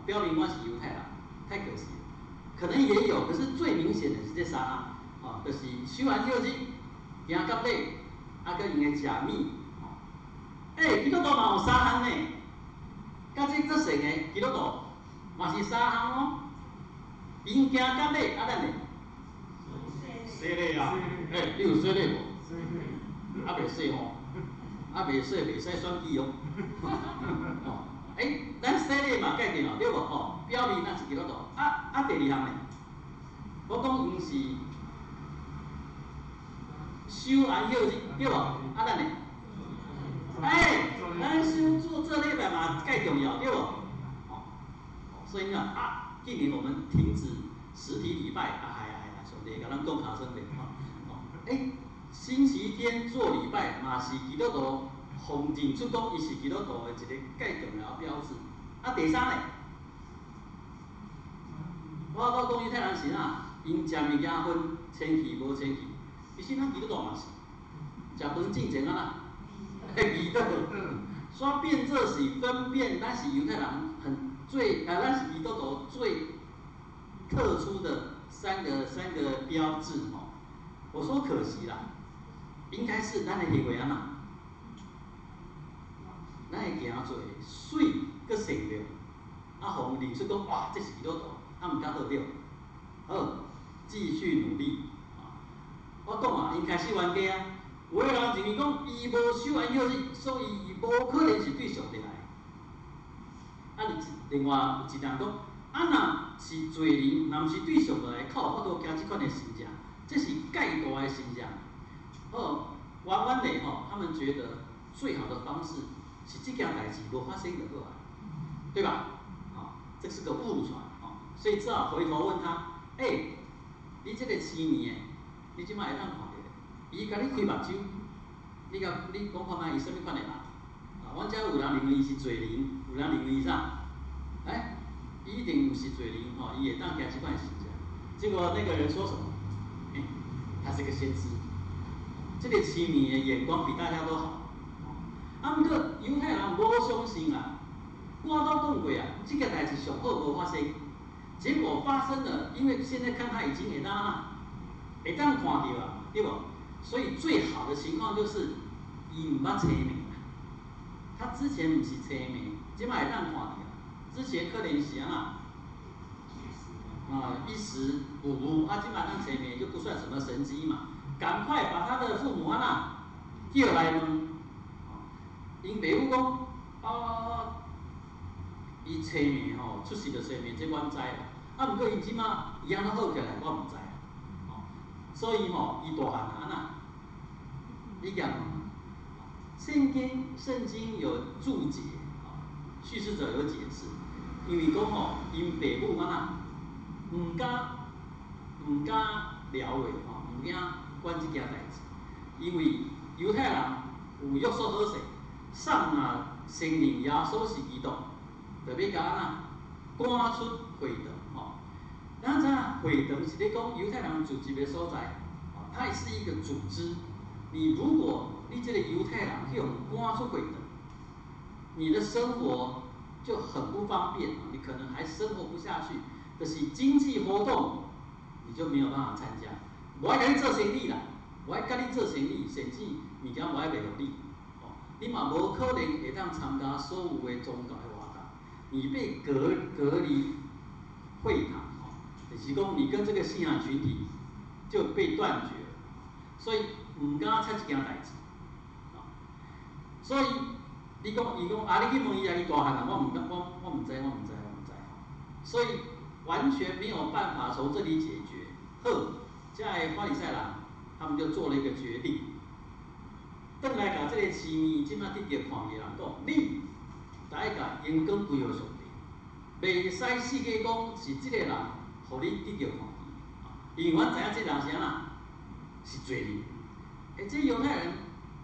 表明我是猶太人，太可惜了。可能也有，可是最明顯的是這三項。吼，就是守安息日，行割礼，啊，閣用的食物，吼。欸，基督徒嘛有三項呢，佮這做成的基督徒嘛是三項哦。𪜶行割禮，啊，咱呢？洗禮啊！欸，你有洗禮無？猶未洗吼，猶未洗袂使選舉哦。哦，欸，咱洗禮嘛蓋重要，對無？吼，表明咱是基督徒。啊啊，第二項呢？我講𪜶是守安息日，對無？啊，咱呢？欸，咱守做做禮拜嘛蓋重要，對無？哦，所以你看啊，今年我們停止實體禮拜，啊，係啊係啊，上帝共咱講尻川咧，吼，哦，欸，星期天做禮拜嘛是基督徒，予認出講伊是基督徒的一个蓋重要標誌。啊，第三呢？我我講猶太人是啥？𪜶食物件分清氣無清氣，其實咱基督徒嘛是，食飯進前按怎？祈禱，所以變做是分辨，咱是猶太人很最啊，咱是基督徒最特殊的三個標誌吼。我說可惜啦，應該是咱的行為按怎？咱會行做媠閣善良，啊，予人認出講哇，這是基督徒，啊，毋較好對。好，繼續努力。我講啊，𪜶開始冤家啊，有的人認為講伊無守安息日，所以伊無可能是對上帝來。啊，另外有一人講，啊，若是罪人，若毋是對上帝來，較有法度行這款的神跡，這是蓋大的神跡。好，遠遠的吼，他們覺得最好的方式是這件代誌無發生就好啊，對吧？好，這是個誤傳，哦，所以只好回頭問他，欸，你這個痴迷的，你這擺會當看著？伊共你開目睭，你共你講看覓伊啥物款的人？啊，阮遮有人認為伊是罪人，有人認為伊啥？欸，伊一定毋是罪人吼，伊會當行這款神跡。結果那個人說什麼？欸，他是個先知。這個痴迷的眼光比大家都好。啊，毋過猶太人無相信啊，我都講過啊，這個代誌上好無發生。結果發生了，因為現在看他已經會當啊，會當看著啊，對無？所以最好的情況就是伊毋捌青盲。他之前毋是青盲，這擺會當看著啊。之前可能是按怎？啊，一時糊塗，啊，這擺當青盲就不算什麼神蹟嘛。趕快把他的父母按怎叫來問。𪜶爸母講，啊，伊青盲吼，出世就青盲，這阮知啦。啊，毋過伊這擺伊按怎好起來，我毋知啊。吼，所以吼，伊大漢啊，按怎？你共問，聖經有注解，敘事者有解釋，因為講吼，𪜶爸母按怎？毋敢撩落吼，毋敢管這件代誌，因為猶太人有約束好勢，啥人若承認耶穌是基督，就欲共按怎趕出會堂吼。咱知影會堂是咧講猶太人聚集的所在，它也是一個組織。你如果你這個猶太人去予趕出會堂，你的生活就很不方便，你可能還生活不下去，就是經濟活動你就沒有辦法參加。無愛共你做生意啦，無愛共你做生意，甚至物件無愛賣予你，哦，你嘛無可能會當參加所有的宗教的活動，你被隔離會堂，哦，就是講你跟這個信仰群體就被斷絕了，所以毋敢插這件代誌，哦，所以你講伊講啊，你去問伊啊，伊大漢啊，我毋敢，我毋知，我毋知，我毋知，所以完全沒有辦法從這裡解決。好，這个法利賽人，他們就做了一個決定，轉來共這個痴迷，這擺得著看見的人講，你愛共榮光歸予上帝，袂使四界講是這個人，予你得著看見，因為阮知影這個人是按怎，是罪人。欸，這猶太人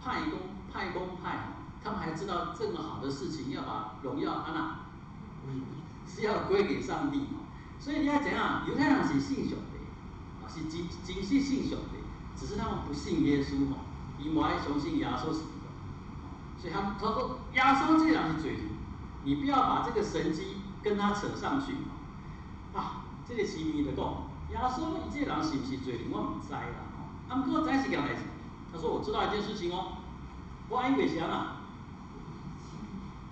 派公派公派，他們還知道這麼好的事情要把榮耀按怎，是要歸給上帝。所以你愛知影，猶太人是信上帝，是真真實信上帝，只是他們不信耶穌吼，伊無愛相信耶穌是基督，所以他說耶穌這個人是罪人，你不要把這個神蹟跟他扯上去。啊，這個痴迷就講，耶穌伊這個人是毋是罪人，我毋知啦吼。啊，毋過我知一件代誌，他說我知道一件事情哦，我應該是按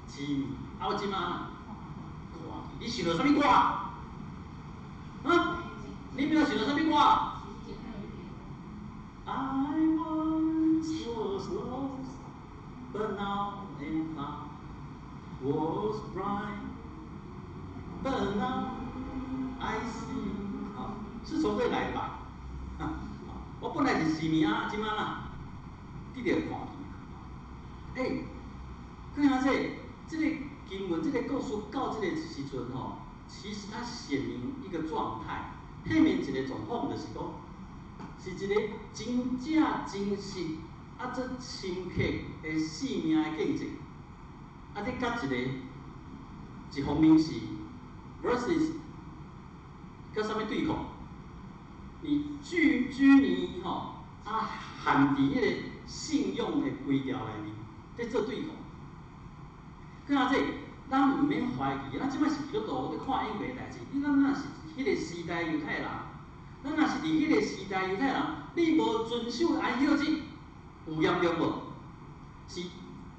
怎？痴暝，啊我這馬按怎？看見，你想著啥物歌？啊？你沒有想著啥物歌？I once was lost, but now am found. Was blind, but now I see。好，是從這來的吧？我本來是失明啊，這馬啦，得著看見。欸，看下這個，這個經文，這個故事到這個時陣吼，其實它顯明一個狀態。彼面一個狀況就是講，是一個真正真實啊，這深刻的生命的見證。啊，你佮一個一方面是 versus 佮啥物對抗？你拘拘泥吼啊，陷佇彼個信用的規條內面，咧做對抗。閣下這，咱毋免懷疑，咱這擺是基督徒，咧看永恆的代誌。你咱若是彼個時代猶太人，咱若是佇彼個時代猶太人，你無遵守安息日，有嚴重無？是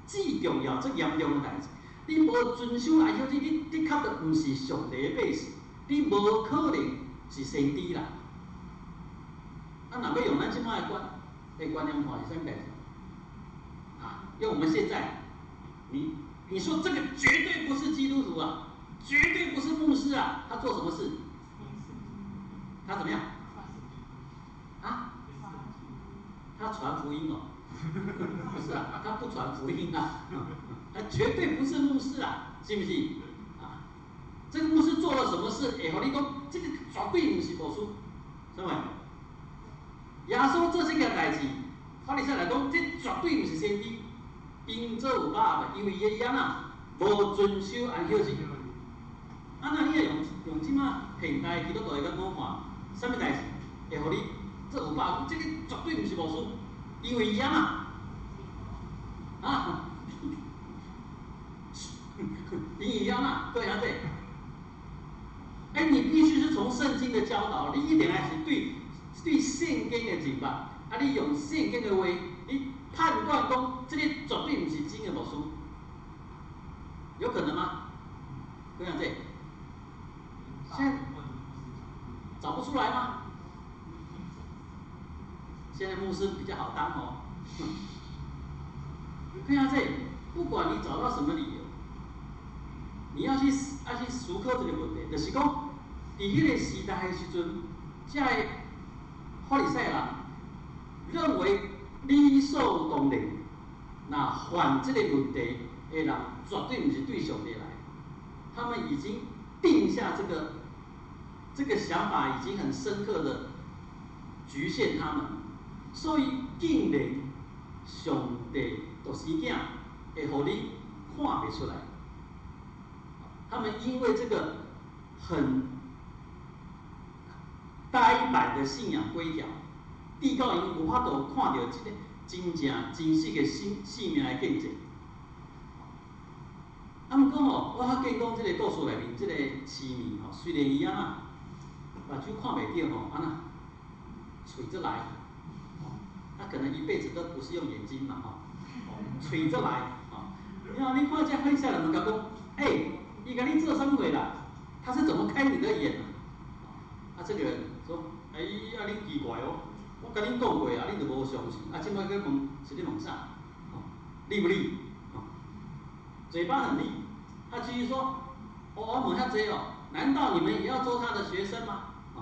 至重要、最嚴重的代誌。你無遵守安息日，你的確就毋是上帝的百姓，你無可能是先知啦。啊，若欲用咱這擺的觀念看是啥物代誌？啊，用我們現在，你說這個絕對不是基督徒啊，絕對不是牧師啊，他做什麼事？他怎麼樣？啊？他傳福音哦？不是啊，他不傳福音啊，他絕對不是牧師啊，是不是？啊，這個牧師做了什麼事？會予你講，這個絕對毋是牧師，是咪？耶穌做這件代誌，法利賽人講，這絕對毋是先知，因做有百的，因為伊按怎無遵守安息日。啊，那你欲用這馬現代基督徒的眼光看，啥物代誌會予你做有百？這個絕對毋是牧師，因為伊按怎啊？因為伊按怎？各位兄弟，欸，你必須是從聖經的教導，你一定愛是對聖經的認捌，啊，你用聖經的話，你判斷講，這個絕對毋是真的牧師，有可能嗎？各位兄弟，現在找不出來嗎？現在牧師比較好當哦。看下這，不管你找到什麼理由，你要去思考這個問題，就是講，佇彼個時代的時陣，這個法利賽人認為理所當然，若犯這個問題的人，絕對毋是對上帝來。他們已經定下這個想法，已經很深刻的局限他們，所以竟然上帝獨生囝會予你看袂出來。他們因為這個很呆板的信仰規條，直到𪜶無法度看著這個真正真實的生命的見證。啊，毋過吼，我發現講這個故事內面，這個痴暝吼，雖然伊按怎目睭看袂著吼，按怎喙則來，他可能一輩子都不是用眼睛嘛吼，喙則來，吼。你看，你看這法利賽人共講，欸，伊共你做啥物貨啦？他是怎麼開你的眼啊？啊，這個人說，欸，啊恁奇怪哦，我共恁講過啊，恁就無相信，啊，這擺閣問是咧問啥？哦，利不利？哦，嘴巴很利，他繼續說，哦，我問遐濟哦，難道你們也要做他的學生嗎？啊，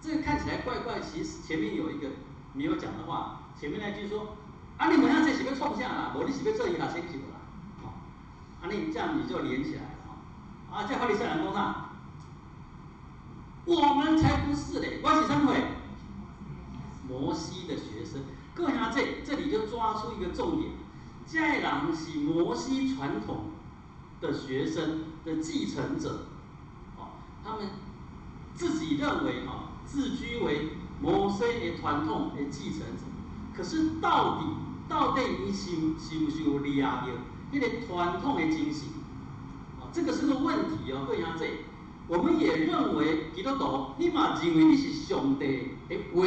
這個看起來怪怪，其實前面有一個沒有講的話，前面那句說，啊，你問遐濟是欲創啥啦？無你是欲做伊學生是無啦？哦，啊，你這樣你就連起來了，啊，這法利賽人講啥？我們才不是嘞，我是啥物？摩西的學生。各位兄弟，這裡就抓出一個重點，這個人是摩西傳統的學生的繼承者，哦，他們自己認為哈，自居為摩西的傳統的繼承者。可是到底伊是毋是有掠著彼個傳統的精神？哦，這個是個問題哦，各位兄弟，我們也認為基督徒，你嘛認為你是上帝的話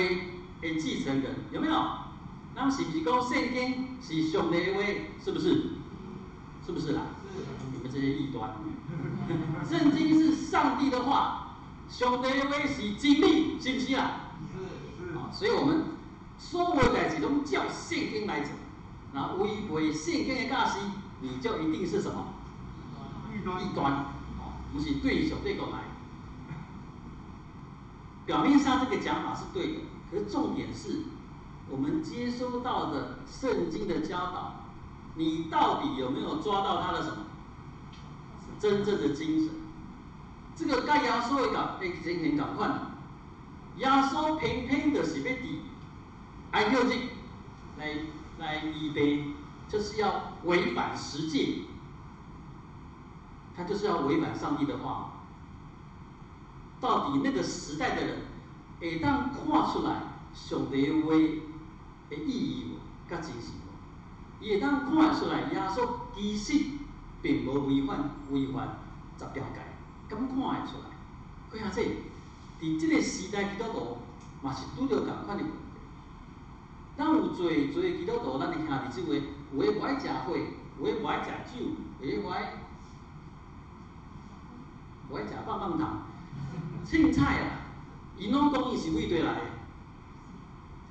的繼承人，有沒有？咱是毋是講聖經是上帝的話？是不是？是不是啦？你們這些異端。聖經是上帝的話，上帝的話是真理，是不是啊？是。所以我們所有代誌攏照聖經來做，那違背聖經的教示，你就一定是什麼？異端。異端，哦，毋是對上帝講來。表面上這個講法是對的，可是重點是，我們接收到的聖經的教導，你到底有沒有抓到他的什麼真正的精神？這個佮耶穌的情形仝款，耶穌偏偏就是欲佇安息日來醫病，就是要違反十誡，他就是要違反上帝的話。到底那個時代的人會當看出來上帝的話的意義無？佮真實無？伊會當看出來耶穌其實並無違反十條誡，敢看會出來？幾下子，佇這個時代基督徒嘛是拄著仝款的問題。咱有濟濟基督徒，咱的兄弟姊妹，有的無愛食血，有的無愛食酒，有的無愛食棒棒糖、凊彩啦。𪜶攏講伊是為佗來的，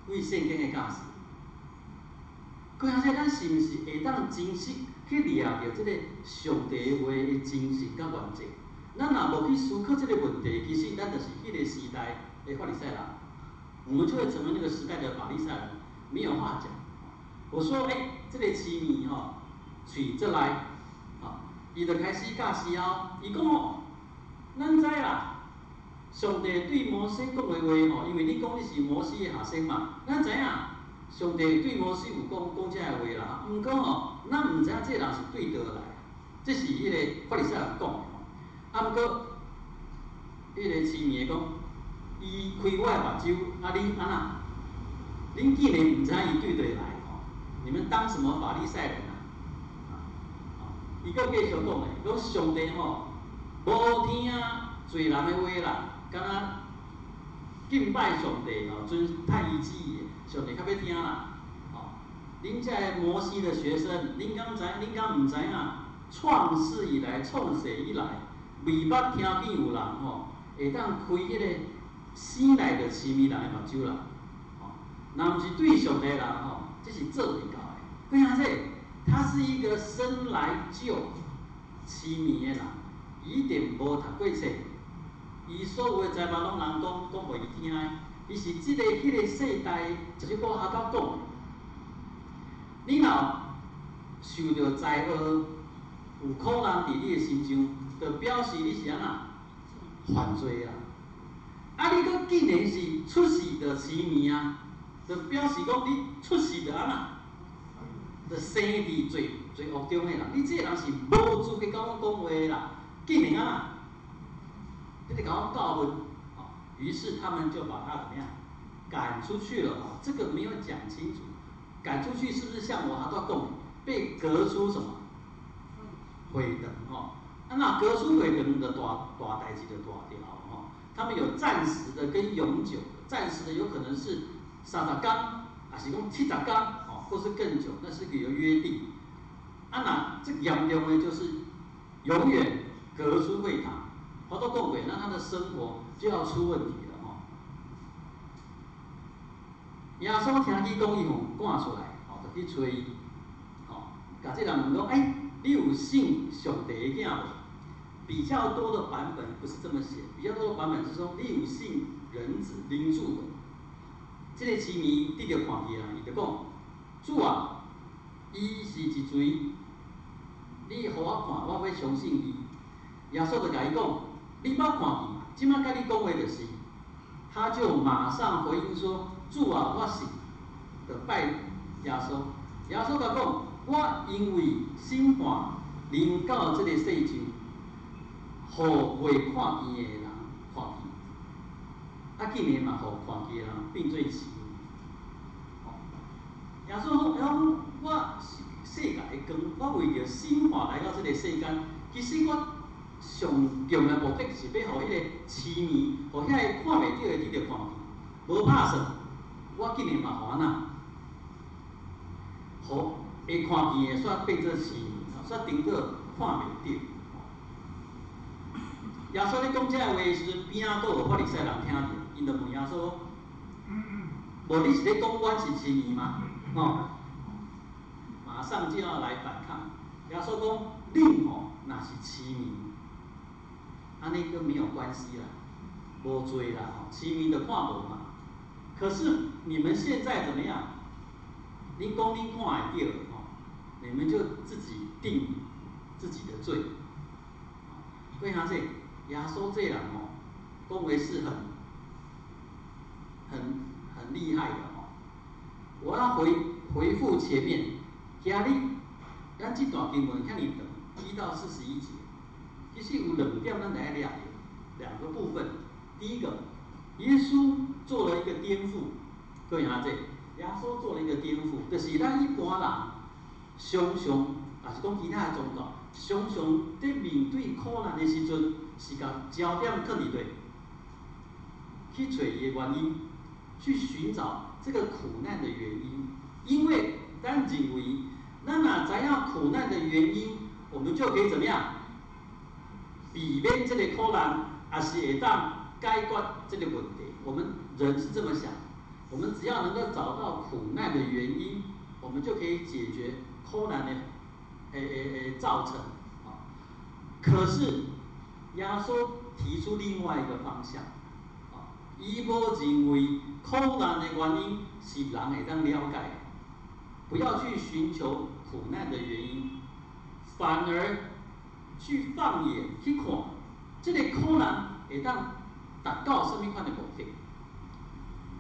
為聖經的教示。幾下子，咱是毋是會當真實去掠著這個上帝話的精神佮原則？咱若無去思考這個問題，其實咱就是彼個時代的法利賽人，我們就會成為那個時代的法利賽人，沒有話講。我說，這個痴暝吼，喙這來，吼，伊就開始教示哦，伊講吼，咱知啦，上帝對摩西講的話吼，因為你講你是摩西的學生嘛，咱知影，上帝對摩西有講講這个話啦，毋過吼，咱毋知影這个人是對佗來，這是彼個法利賽人講的吼。啊，毋過，彼個痴暝的講，伊開我的目睭，啊，恁按怎？恁竟然毋知影伊對佗來吼？你們當什麼法利賽人啊？伊閣繼續講咧，講上帝吼，無聽罪人的話啦，敢若敬拜上帝吼，遵探伊旨意的，上帝較欲聽啦。吼，恁這个摩西的學生，恁敢知？恁敢毋知影？創世以來，創世以來，未捌聽見有人吼會當開彼個生來就痴暝人的目睭啦。吼，若毋是對上帝的人吼，這是做袂到的。為啥子？他是一個生來就痴暝的人，伊一定無讀過冊，伊所有的才捌攏人講講予伊聽的。伊是這個彼個世代，就是我頭拄講的。你若受著災禍，有苦難佇你的身上，就表示你是按怎犯罪啊！啊，你閣竟然是出世就痴暝啊，就表示講你出世就按怎，就生佇罪惡中的人。你這個人是無資格共阮講話的啦，竟然按怎，你佇共阮教訓，於是他們就把他怎麼樣趕出去了。這個沒有講清楚，趕出去是不是像我頭拄講，被革出什麼會堂吼？啊，那革出會堂的大大代誌就大條吼。他們有暫時的跟永久的，暫時的有可能是30天，抑是講70天，哦，或是更久，那是個有約定。啊，那這嚴重的就是永遠革出會堂，我都講過，那他的生活就要出問題了吼。耶穌聽見講伊予趕出來，吼，就去揣伊，吼，共這人問講，欸，你有信上帝的囝無？比較多的版本不是這麼寫，比較多的版本是說你有信人子人子無？這個痴暝得著看見啦，伊就講，主啊，伊是一誰？你予我看，我欲相信伊。耶穌就共伊講，你捌看見，這擺佮你講話就是。他就馬上回應說：主啊，我信。就拜耶穌。耶穌共講，我因為審判臨到這個世上，予未看見的人看見，啊，竟然嘛予看見的人變做痴。耶穌講：我是世界的光，我為著審判來到這個世間。其實我上重要目的是欲予彼个痴迷，予遐个看袂著的得著看见。无拍算，我竟然嘛予按怎？予会看见的，煞变做痴迷，煞颠倒看袂著。耶稣咧讲这个话的时阵，边仔阁有法利赛人听著，𪜶就问耶稣：无你是咧讲阮是痴迷吗？吼！马上就要来反抗。耶稣讲：恁吼若是痴迷，按呢阁没有关系啦，无罪啦，吼，痴迷就看无嘛。可是你们现在怎么样？恁讲恁看会著，吼，你们就自己定自己的罪。为啥这？耶稣这人吼，讲话是很厉害的吼。我要回复前面，今日咱这段经文遐尔长，1到41节，其实有两点咱来掠著，两个部分。第一个，耶稣做了一个颠覆，各位阿这，耶稣做了一个颠覆，就是咱一般人常常，也是讲其他的宗教，常常伫面对苦难的时阵，是共焦点放伫佗，去揣伊的原因，去寻找这个苦难的原因，因为咱认为，咱若知影苦难的原因，我们就可以怎么样，避免这个苦难，也是会当解决这个问题。我们人是这么想，我们只要能够找到苦难的原因，我们就可以解决苦难的造成。可是耶稣提出另外一个方向，伊无认为苦难的原因是人会当了解的，不要去寻求苦难的原因，反而去放眼去看，这个苦难会当达到啥物款的目的？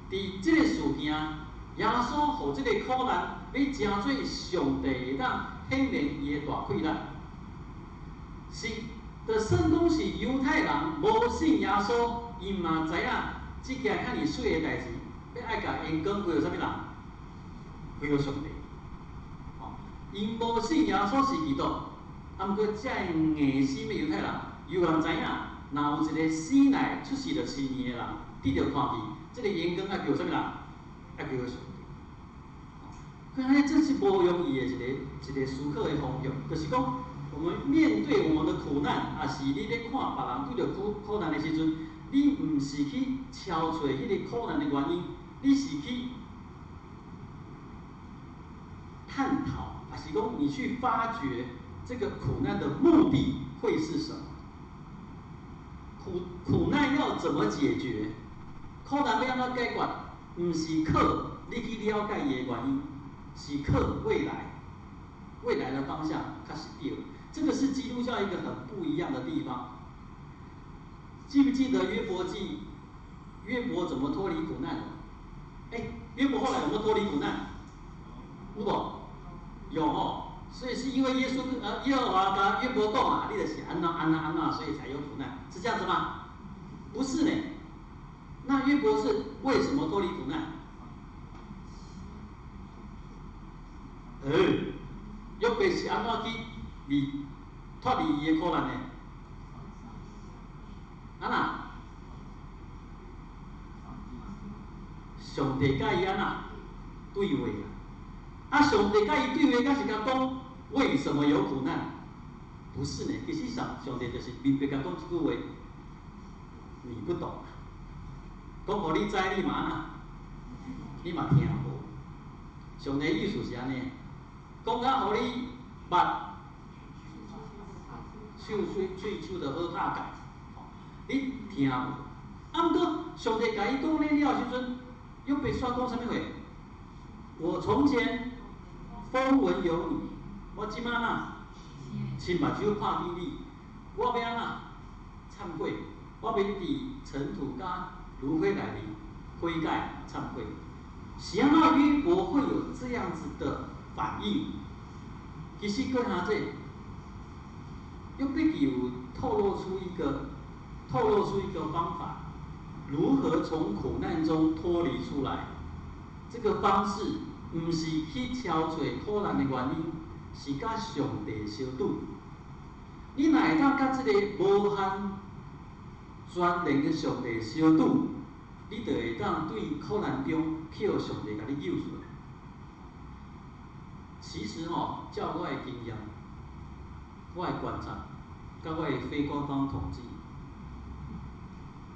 伫这个事件，耶稣予这个苦难欲成做上帝会当显明伊的大气力，是，就算讲是犹太人无信耶稣，𪜶嘛知影这件遐尔媠的代志，欲爱共荣光归予啥物人？归予上帝。哦，𪜶无信耶稣是基督，啊，毋过遮硬心的犹太人，犹原知影，若有一个生来出世就痴迷的人，得著看见，这个荣光爱归予啥物人？爱归予上帝。看来这是无容易的一个思考的方向，就是讲，我们面对我们的苦难，也是你咧看别人拄著苦难的时阵，你毋是去敲揣彼个苦难的原因，你是去探讨，也是讲你去发掘这个苦难的目的会是什么？苦难要怎么解决？苦难欲按怎解决？毋是靠你去了解伊的原因，是靠未来，未来的方向较是对的。这个是基督教一个很不一样的地方。记不记得约伯记？约伯怎么脱离苦难的？哎，约伯后来有没有脱离苦难？有无？有哦。所以是因为耶稣耶和华共约伯讲啊，你就是按怎按怎按怎，所以才有苦难，是这样子吗？不是呢。那约伯是为什么脱离苦难？约伯是按怎去离脱离伊的苦难的？按怎？上帝佮伊按怎对话啊？啊，上帝佮伊对话，敢是共讲为什么有苦难？不是呢，其实上帝就是明白共讲一句话，你不懂，讲予你知，你嘛按怎？你嘛听无。上帝意思是按呢，讲甲予你捌，手喙手就好拍界，你听无？啊，毋过上帝共伊讲了时阵，约伯煞讲啥物话？我从前风闻有你，我这马哪亲目睭看见你，我欲按怎忏悔？我欲伫尘土佮炉灰内面悔改忏悔。是按怎约伯会有这样子的反应？其实阁下这约伯有透露出一个方法，如何从苦难中脱离出来？这个方式毋是去敲揣苦难的原因，是佮上帝相拄。你若會當佮這个無限全能的上帝相拄，你就會當對苦難中去予上帝共你救出來。其實吼，照我的經驗，我的觀察，佮我的非官方統計，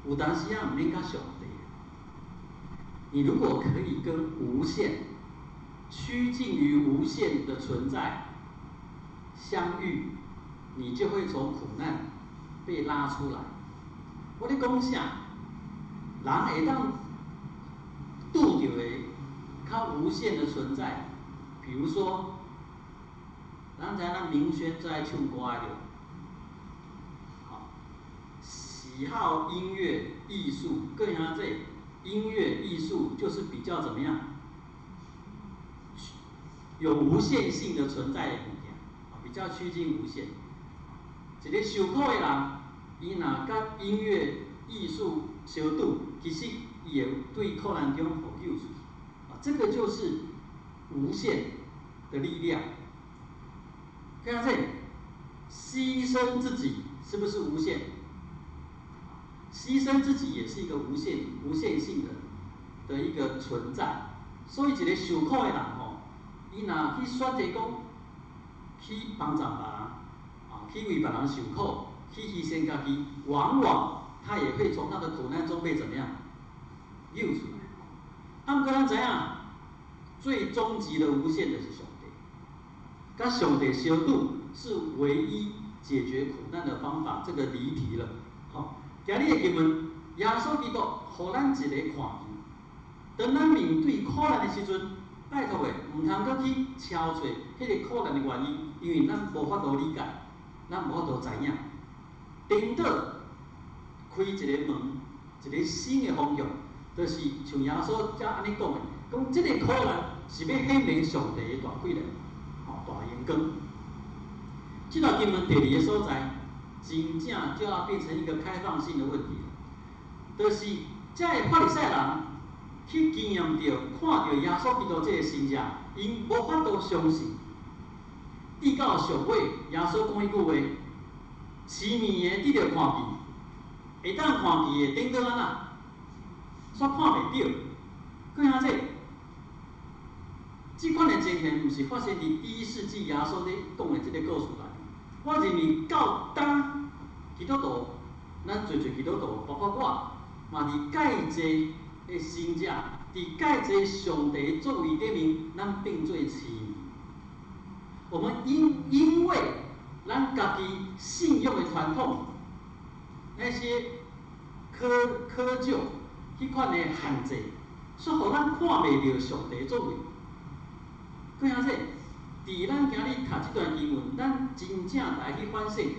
有當時仔毋免佮上帝。你如果可以跟無限趨近於無限的存在相遇，你就會從苦難被拉出來。我咧講啥？人會當拄著的較無限的存在，比如說，咱知影咱明軒最愛唱歌的對？好，喜好音樂藝術，更加這音樂藝術就是比較怎麼樣？有無限性的存在的物件，比較趨近無限。一个受苦的人，伊若佮音樂藝術相拄，其實伊會對苦難中予救出。啊，這個就是無限的力量。看這，犧牲自己是不是無限？犧牲自己也是一個無限、無限性的一個存在。所以一個受苦的人吼，伊若去選擇講去幫助別人，啊，去為別人受苦，去犧牲家己，往往他也會從他的苦難中被怎麼樣救出來。啊，毋過咱知影，最終極的無限的是上帝，佮上帝相拄是唯一解決苦難的方法。這個離題了。好，今日的經文，耶穌基督予咱一个看見，當咱面對苦難的時陣，拜託的，毋通閣去敲揣彼个苦難的原因，因為咱無法度理解，咱無法度知影。顛倒開一个門，一个新的方向，就是像耶穌才按呢講的，講這个苦難是欲顯明上帝的大氣力，吼，大榮光。這段經文第二个所在，真正就要變成一個開放性的問題了，就是這个法利賽人去經驗著、看著耶穌基督這个神跡，𪜶無法度相信。直到上尾，耶穌講彼句話：痴迷的得著看見，會當看見的，等到按怎，煞看袂著。閣兄這，這款的情形，毋是發生佇第一世紀耶穌咧講的這个故事內。我認為到今基督徒，咱濟濟基督徒，包括我，嘛佇蓋濟的神跡，佇蓋濟上帝作為頂面，咱變做痴迷。我們因為咱家己信仰的傳統，那些窠臼，彼款的限制，所以予咱看袂著上帝作為。閣兄這，佇咱今日讀這段經文，咱真正來去反省，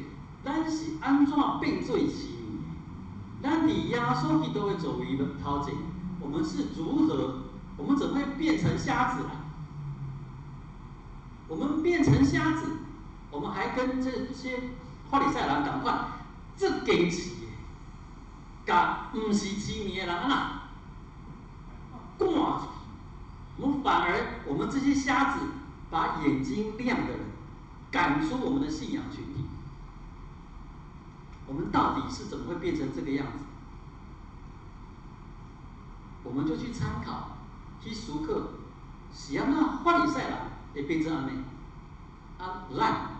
咱是按怎變做痴迷？咱佇耶穌基督的作為頭前，我們是如何？我們怎麼會變成瞎子啊？我們變成瞎子，我們還跟這些法利賽人仝款，這堅持的，共毋是痴迷的人按怎趕出去？我們反而，我們這些瞎子，把眼睛亮的人趕出我們的信仰群體。我們到底是怎麼會變成這個樣子？我們就去參考，去思考，是按怎法利賽人會變做按呢？啊，咱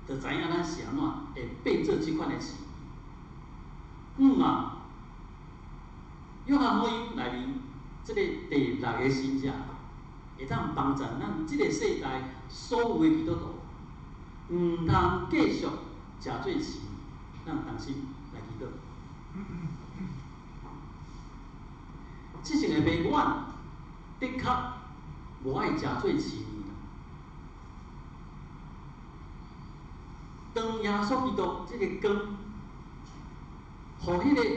就知影咱是按怎會變做這款的事。嘛，約翰福音內面這个第六个神跡，會當幫助咱這个世代所有的基督徒，毋通繼續食做痴，咱同心來祈禱。這種的爸，阮的確無愛食做痴迷。當耶穌基督這个光，予彼个，予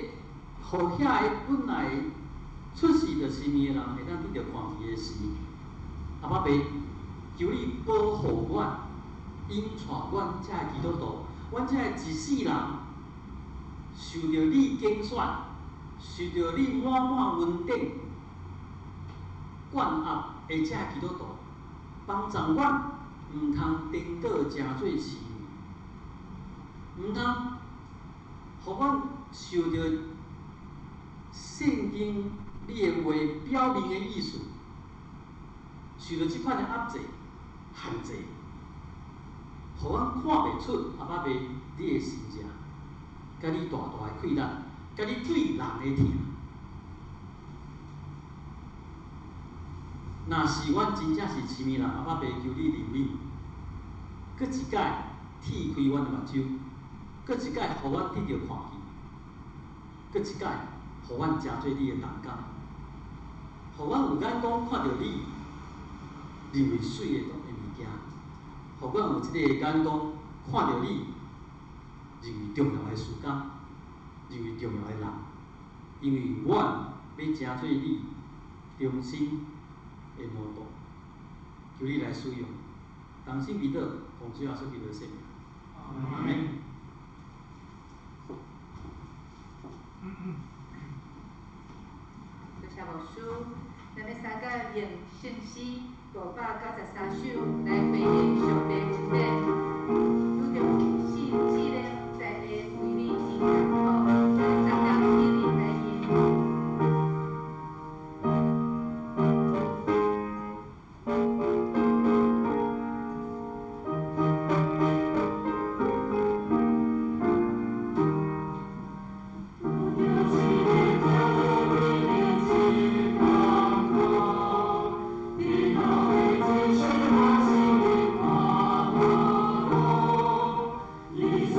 遐个本來出世就痴迷的人會當得著看見的時，阿爸父，求你保護阮，引帶阮這个基督徒，阮這个一世人受著你揀選，受著你滿滿恩典灌壓的這个基督徒，幫助阮毋通顛倒成做痴迷。毋通予阮受著圣经你的话表明的意思，受著这款的压制、限制，予阮看袂出阿爸爸你的心情，佮你大大的气力，佮你对人的疼。若是阮真正是痴迷人，阿爸爸求你怜悯，阁一摆铁开阮的目睭，阁一摆予阮得著看见，阁一摆予阮成做你的同工，予阮有眼光看著你认为媠的物件，予阮有这个眼光看著你认为重要的时间，认为重要的人，因为阮欲成做你忠心的奴仆，求你来使用，同心祈祷，奉主耶稣基督的圣名，阿们。多谢牧师，咱欲三个用圣诗593首来回应上帝恩典。拄著信试炼在地为你真艰苦，咱同工起立来应。 Thank you.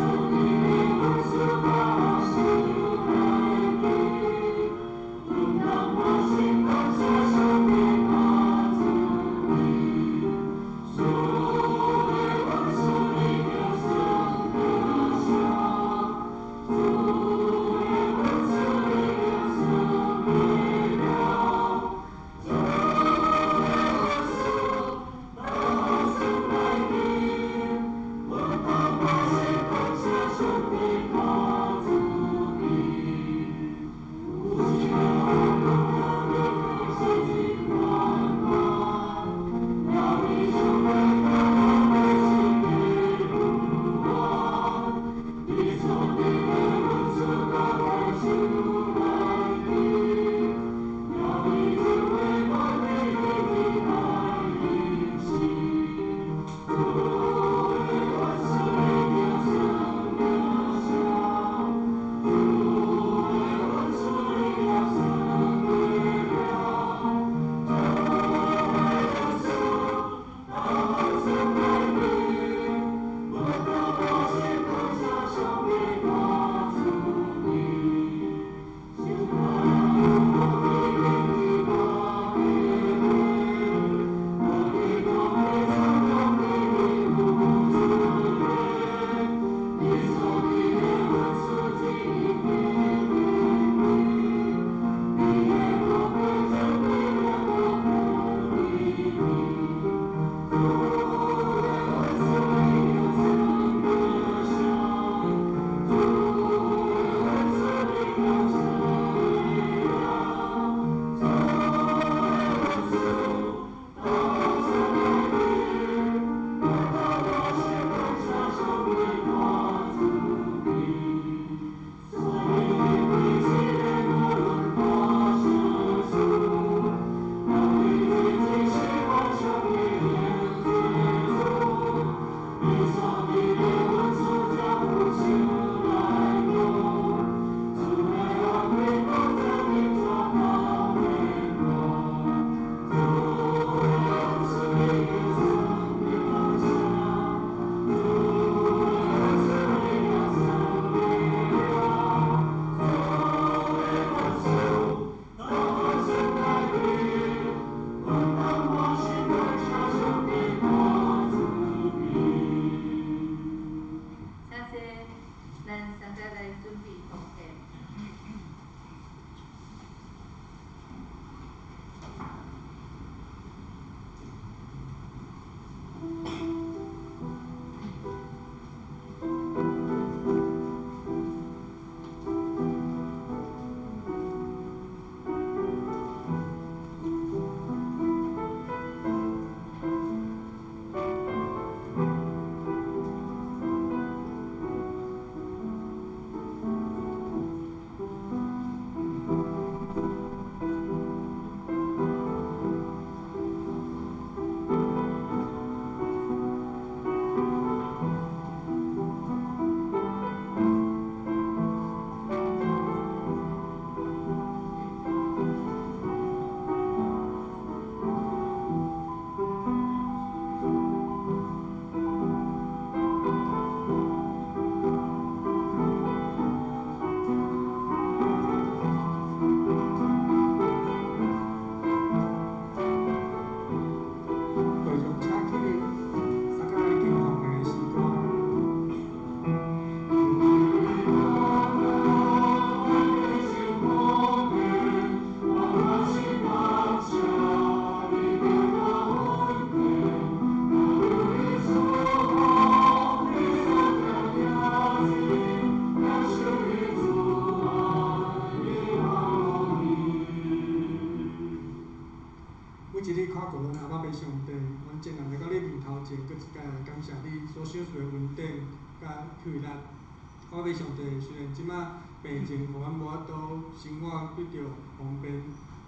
阮阿爸父上帝，阮眾人來到你面頭前，閣一擺來感謝你所賞賜的恩典佮氣力。阿爸父上帝，雖然這馬病情予阮無法度生活得著方便，予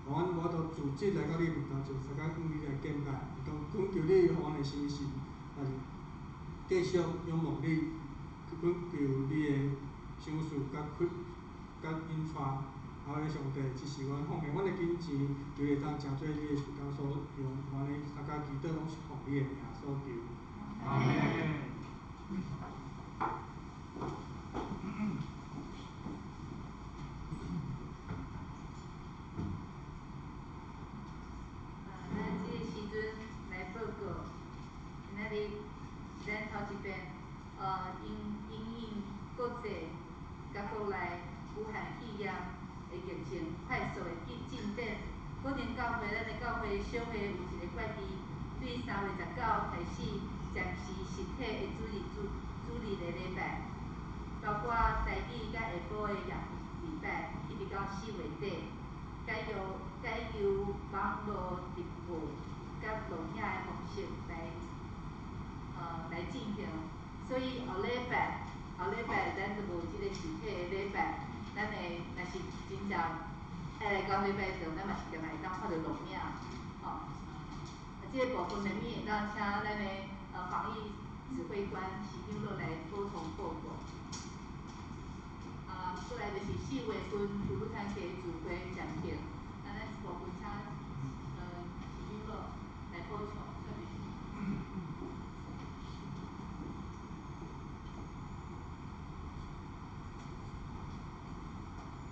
阮無法度組織來到你面頭前，相佮向你來敬拜，會當懇求你予阮的心神，也是繼續仰望你，去懇求你的賞賜佮開佮引帶。阿爸上帝，這是阮奉獻阮的金錢，求會當成做你的時間所用，阮的大家祈禱攏是奉你的名所求。阿門。咱這个時陣來報告，今仔日是咱頭一遍，因應國際佮國內武漢肺炎的疫情快速的進展，高林教會咱的教會小會有一個決議，對3月19開始暫時實體的主日的禮拜，包括台語佮下晡的夜禮拜，一直到4月底，改由網路直播佮錄影的方式來進行。所以後禮拜咱就無這個實體的禮拜，咱會若是真正愛來到禮拜堂，咱嘛是定會當看著錄影，吼。這個部分內面會當請咱的防疫指揮官徐長老來補充報告。過來就是4月份土鲁團契聚會暫停，咱這部分請徐長老來補充。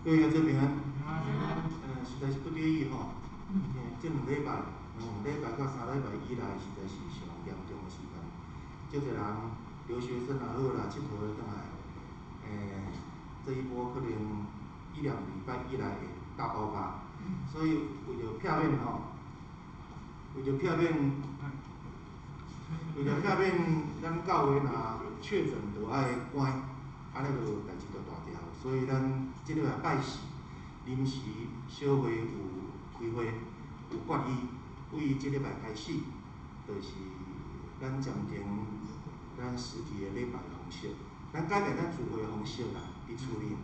各位兄弟平安。實在是不得已吼，這兩禮拜，兩禮拜到3禮拜以來，實在是上嚴重的時間。足濟人留學生也好啦，𨑨迌的轉來，這一波可能1、2禮拜以來會大爆發，所以為著避免吼，為著避免咱教會若確診就愛關，按呢就代誌就大條。所以咱這禮拜拜四臨時小會有開會，有決議，對這禮拜開始，就是咱暫停咱實體的禮拜方式，咱改變咱聚會方式啦，佇厝裡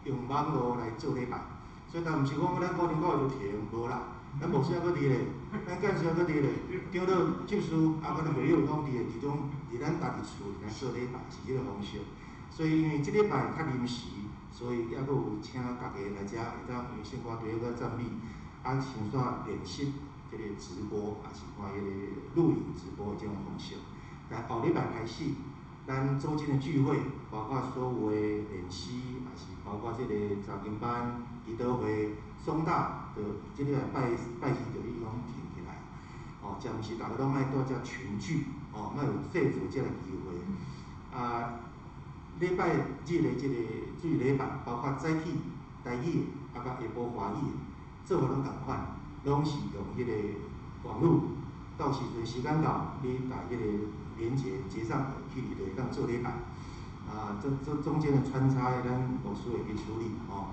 用網路來做禮拜。所以，但毋是講咱高林教會就停，無啦，咱牧師猶閣佇咧，咱幹事猶閣佇咧，長老執事啊，佮咱會友攏佇咧，佇種佇咱家己厝裡來做禮拜，是這個方式。所以，因為這禮拜較臨時，所以猶閣有請大家來遮會當用聖歌隊友佮讚美，啊，先煞練習這個直播，也是看彼個錄影直播的這種方式。但後禮拜開始，咱週間的聚會，包括所有的練習，也是包括這個查經班、祈禱會、松大，就這禮拜拜四就已經停起來。哦，暫時大家攏莫蹛遮群聚，哦，莫有製造這個機會。啊，禮拜日的這個主日禮拜，包括早起台語的，啊，佮下晡華語的，做法攏仝款，攏是用彼個網路，到時陣時間到，你共彼個連結結帳去就會當做禮拜。啊，這中間的穿插，咱牧師會去處理吼。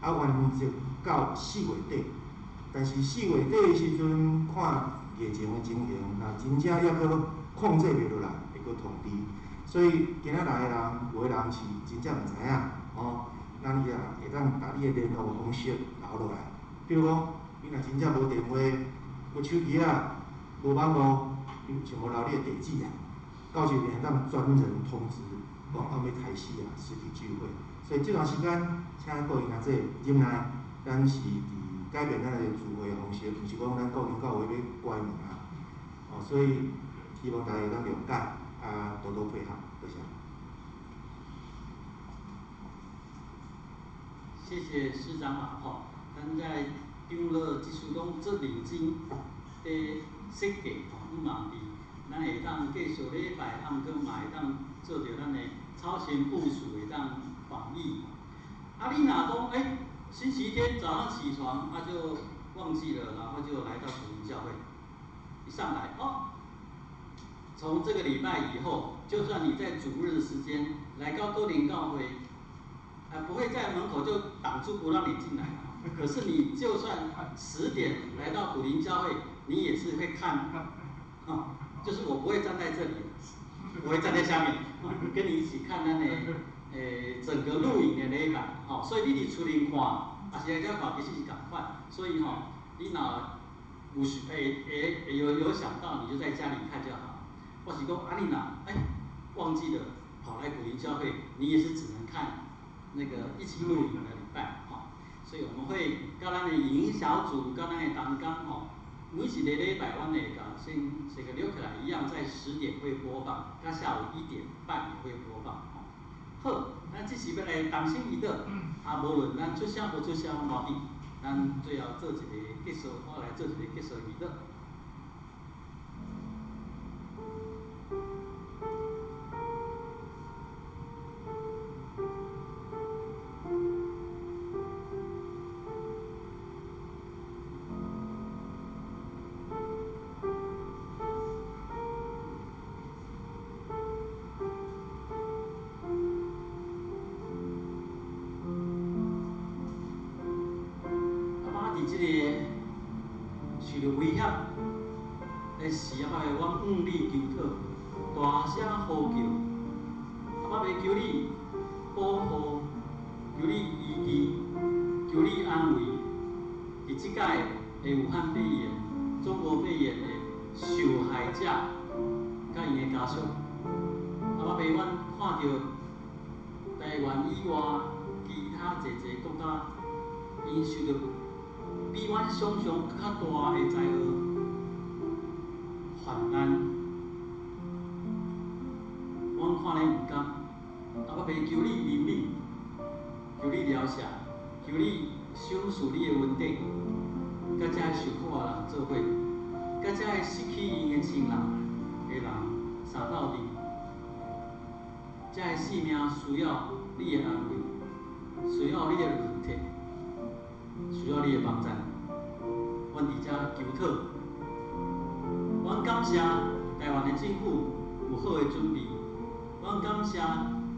啊，原則到4月底，但是4月底的時陣，看疫情的情形，若真正猶閣控制袂落來，會閣通知。所以今仔來的人，有的人是真正毋知影，吼，咱也會當共你的聯絡方式留落來。比如講，你若真正無電話、無手機仔、無網路，你想無留你的地址啊？到時會當專人通知，講欲開始啊，實體聚會。所以這段時間，請各位兄弟忍耐，咱是佇改變咱的聚會方式，毋是講咱個人教會欲關門啊。哦，所以希望大家當諒解，啊，多多配合，多謝。謝謝師長老吼，咱在長老這次攏足認真佇設計吼，向望佇咱會當繼續禮拜，啊，毋過嘛會當做著咱的超前部署，會當防疫。啊，你若講星期天早上起床，啊就忘記了，然後就來到主靈教會，一上來哦，從這個禮拜以後，就算你在主日的時間來到高林教會，啊，不會在門口就擋住不讓你進來了。可是你就算十点来到古林教会，你也是会看，哈，就是我不会站在这里，我会站在下面，跟你一起看咱的整个录影的礼拜，吼，所以你伫厝里看，也是来遮看，其实是仝款。所以吼，你若有想有想到，你就在家里看就好。我是讲啊，你若忘记了跑来古林教会，你也是只能看那个一起录影的礼拜，吼。所以我们会佮咱的影音小组，佮咱的同工吼，每一个礼拜，阮会共先这个留起来一样，在10点会播放，佮下午1点半也会播放，吼。好，咱这时欲来同心祈祷，啊，无论咱出声无出声，无要紧，咱最后做一个结束，我来做一个结束祈祷。这个受到威胁的时候，阮向你求讨，大声呼叫，阿爸爸求你保护，求你医治，求你安慰。伫这届的武汉肺炎、中国肺炎的受害者，佮𪜶的家属，阿爸爸，阮看著台湾以外其他济济国家，𪜶受著比阮想象阁较大的灾祸、患难，阮看咧毋甘。阿爸爸求你怜悯，求你饶赦，求你赏赐你的恩典，佮遮受苦的人做伙，佮遮失去𪜶的亲人的人相斗阵，遮个性命需要你的安慰，需要你的轮替，需要你的帮助。阮伫遮求讨，阮感谢台湾的政府有好的准备，阮感谢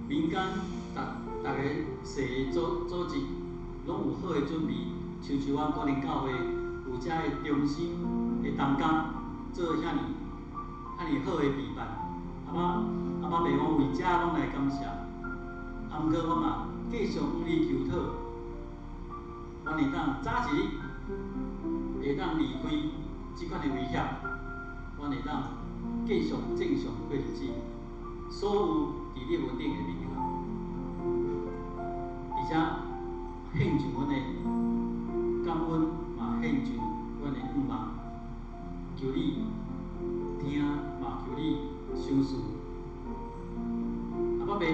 民间逐个社组组织拢有好的准备，亲像阮古林教会有遮个中心的同工做遐尔好的陪伴。阿爸爸，阮为遮拢来感谢。啊，毋过我嘛继续向你求讨，阮会当早一日会当离开这款的危险，阮会当继续正常过日子，所有伫你恩典的面下，而且献上阮的感恩，嘛献上阮的愿望，求你听，嘛求你赏赐。阿爸爸，欲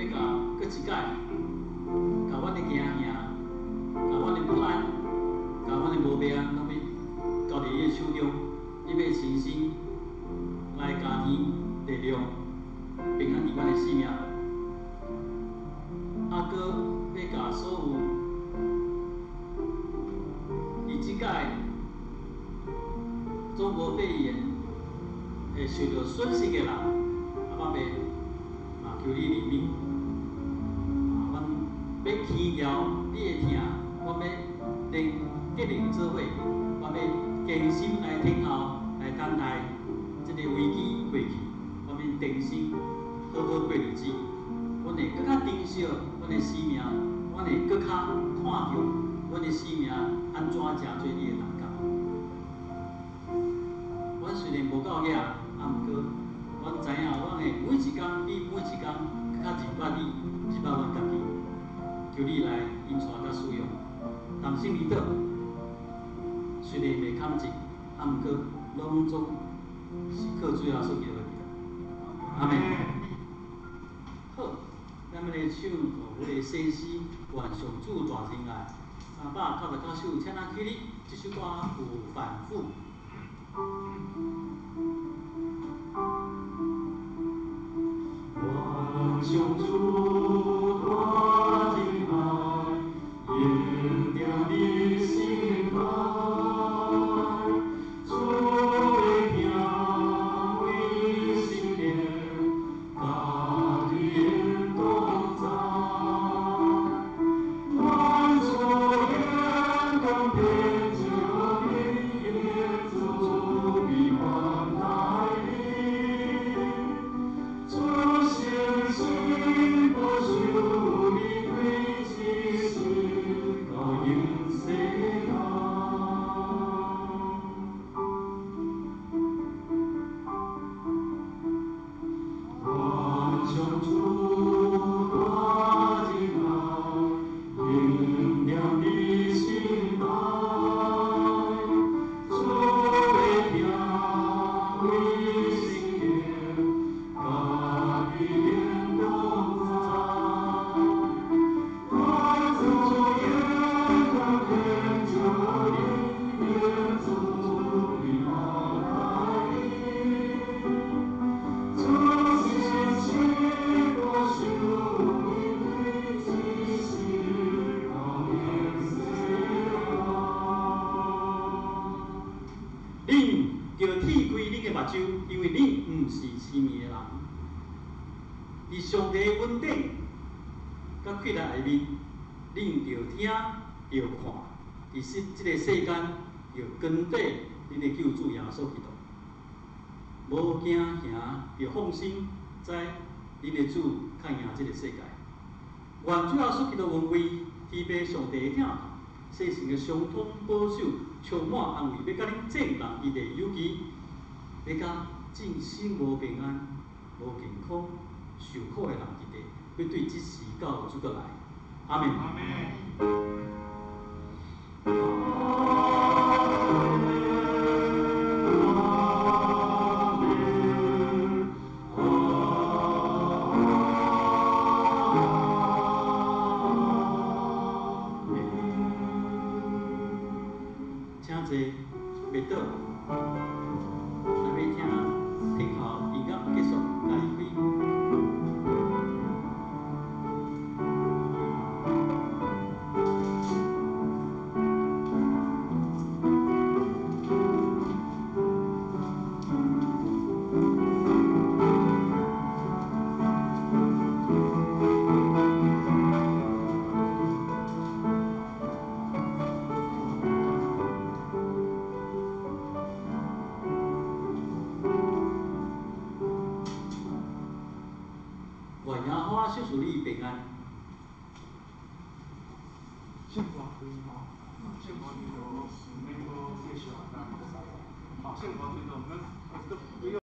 共阁一摆，共阮的惊吓，共阮的不安，共阮的无平安，拢欲交伫你的手中，你欲亲身来加添力量，平安伫阮的生命。啊，阁欲共所有伫这届中国肺炎会受到损失的人，阿爸爸嘛求你怜悯。啊，阮欲轻饶你的疼，阮欲连结连做伙，阮欲坚心来等候，来等待这个危机过去，阮欲定心好好过日子。阮会阁较珍惜阮的生命，阮会阁较看重阮的生命按怎成做你的同工。阮虽然无够额，啊，毋过阮知影，阮会每一工比每一工阁较认捌你，认捌阮家己。求你来引带佮使用，同心祈祷。虽然袂堪济，啊，毋过拢总是靠主耶稣基督的名。阿们。好，咱欲来唱五个先诗，愿上主大仁爱。399首，请咱起立，这首歌有反复。愿上主大仁爱，引定你心内，主的疼为心灵，甲你同在。愿主因為恁毋是痴迷的人，佇上帝的恩典佮氣力內面，恁著聽、著看，佇這個世間著跟綴恁的救主耶穌基督，無驚嚇，著放心，知恁的主較贏這個世界。願主耶穌基督恩惠，天父上帝的疼痛，聖神的相通保守，充滿安慰，欲佮恁眾人伊的尤其欲佮盡心無平安、無健康、受苦的人佇底，欲對這時到主閣來。阿們。阿們。請坐，袂倒。咱欲聽聽候音樂結束，才離開。願耶和華賜予你平安。聖歌隊吼，聖歌隊就毋免閣繼續啦。好，聖歌隊就毋免，都不用。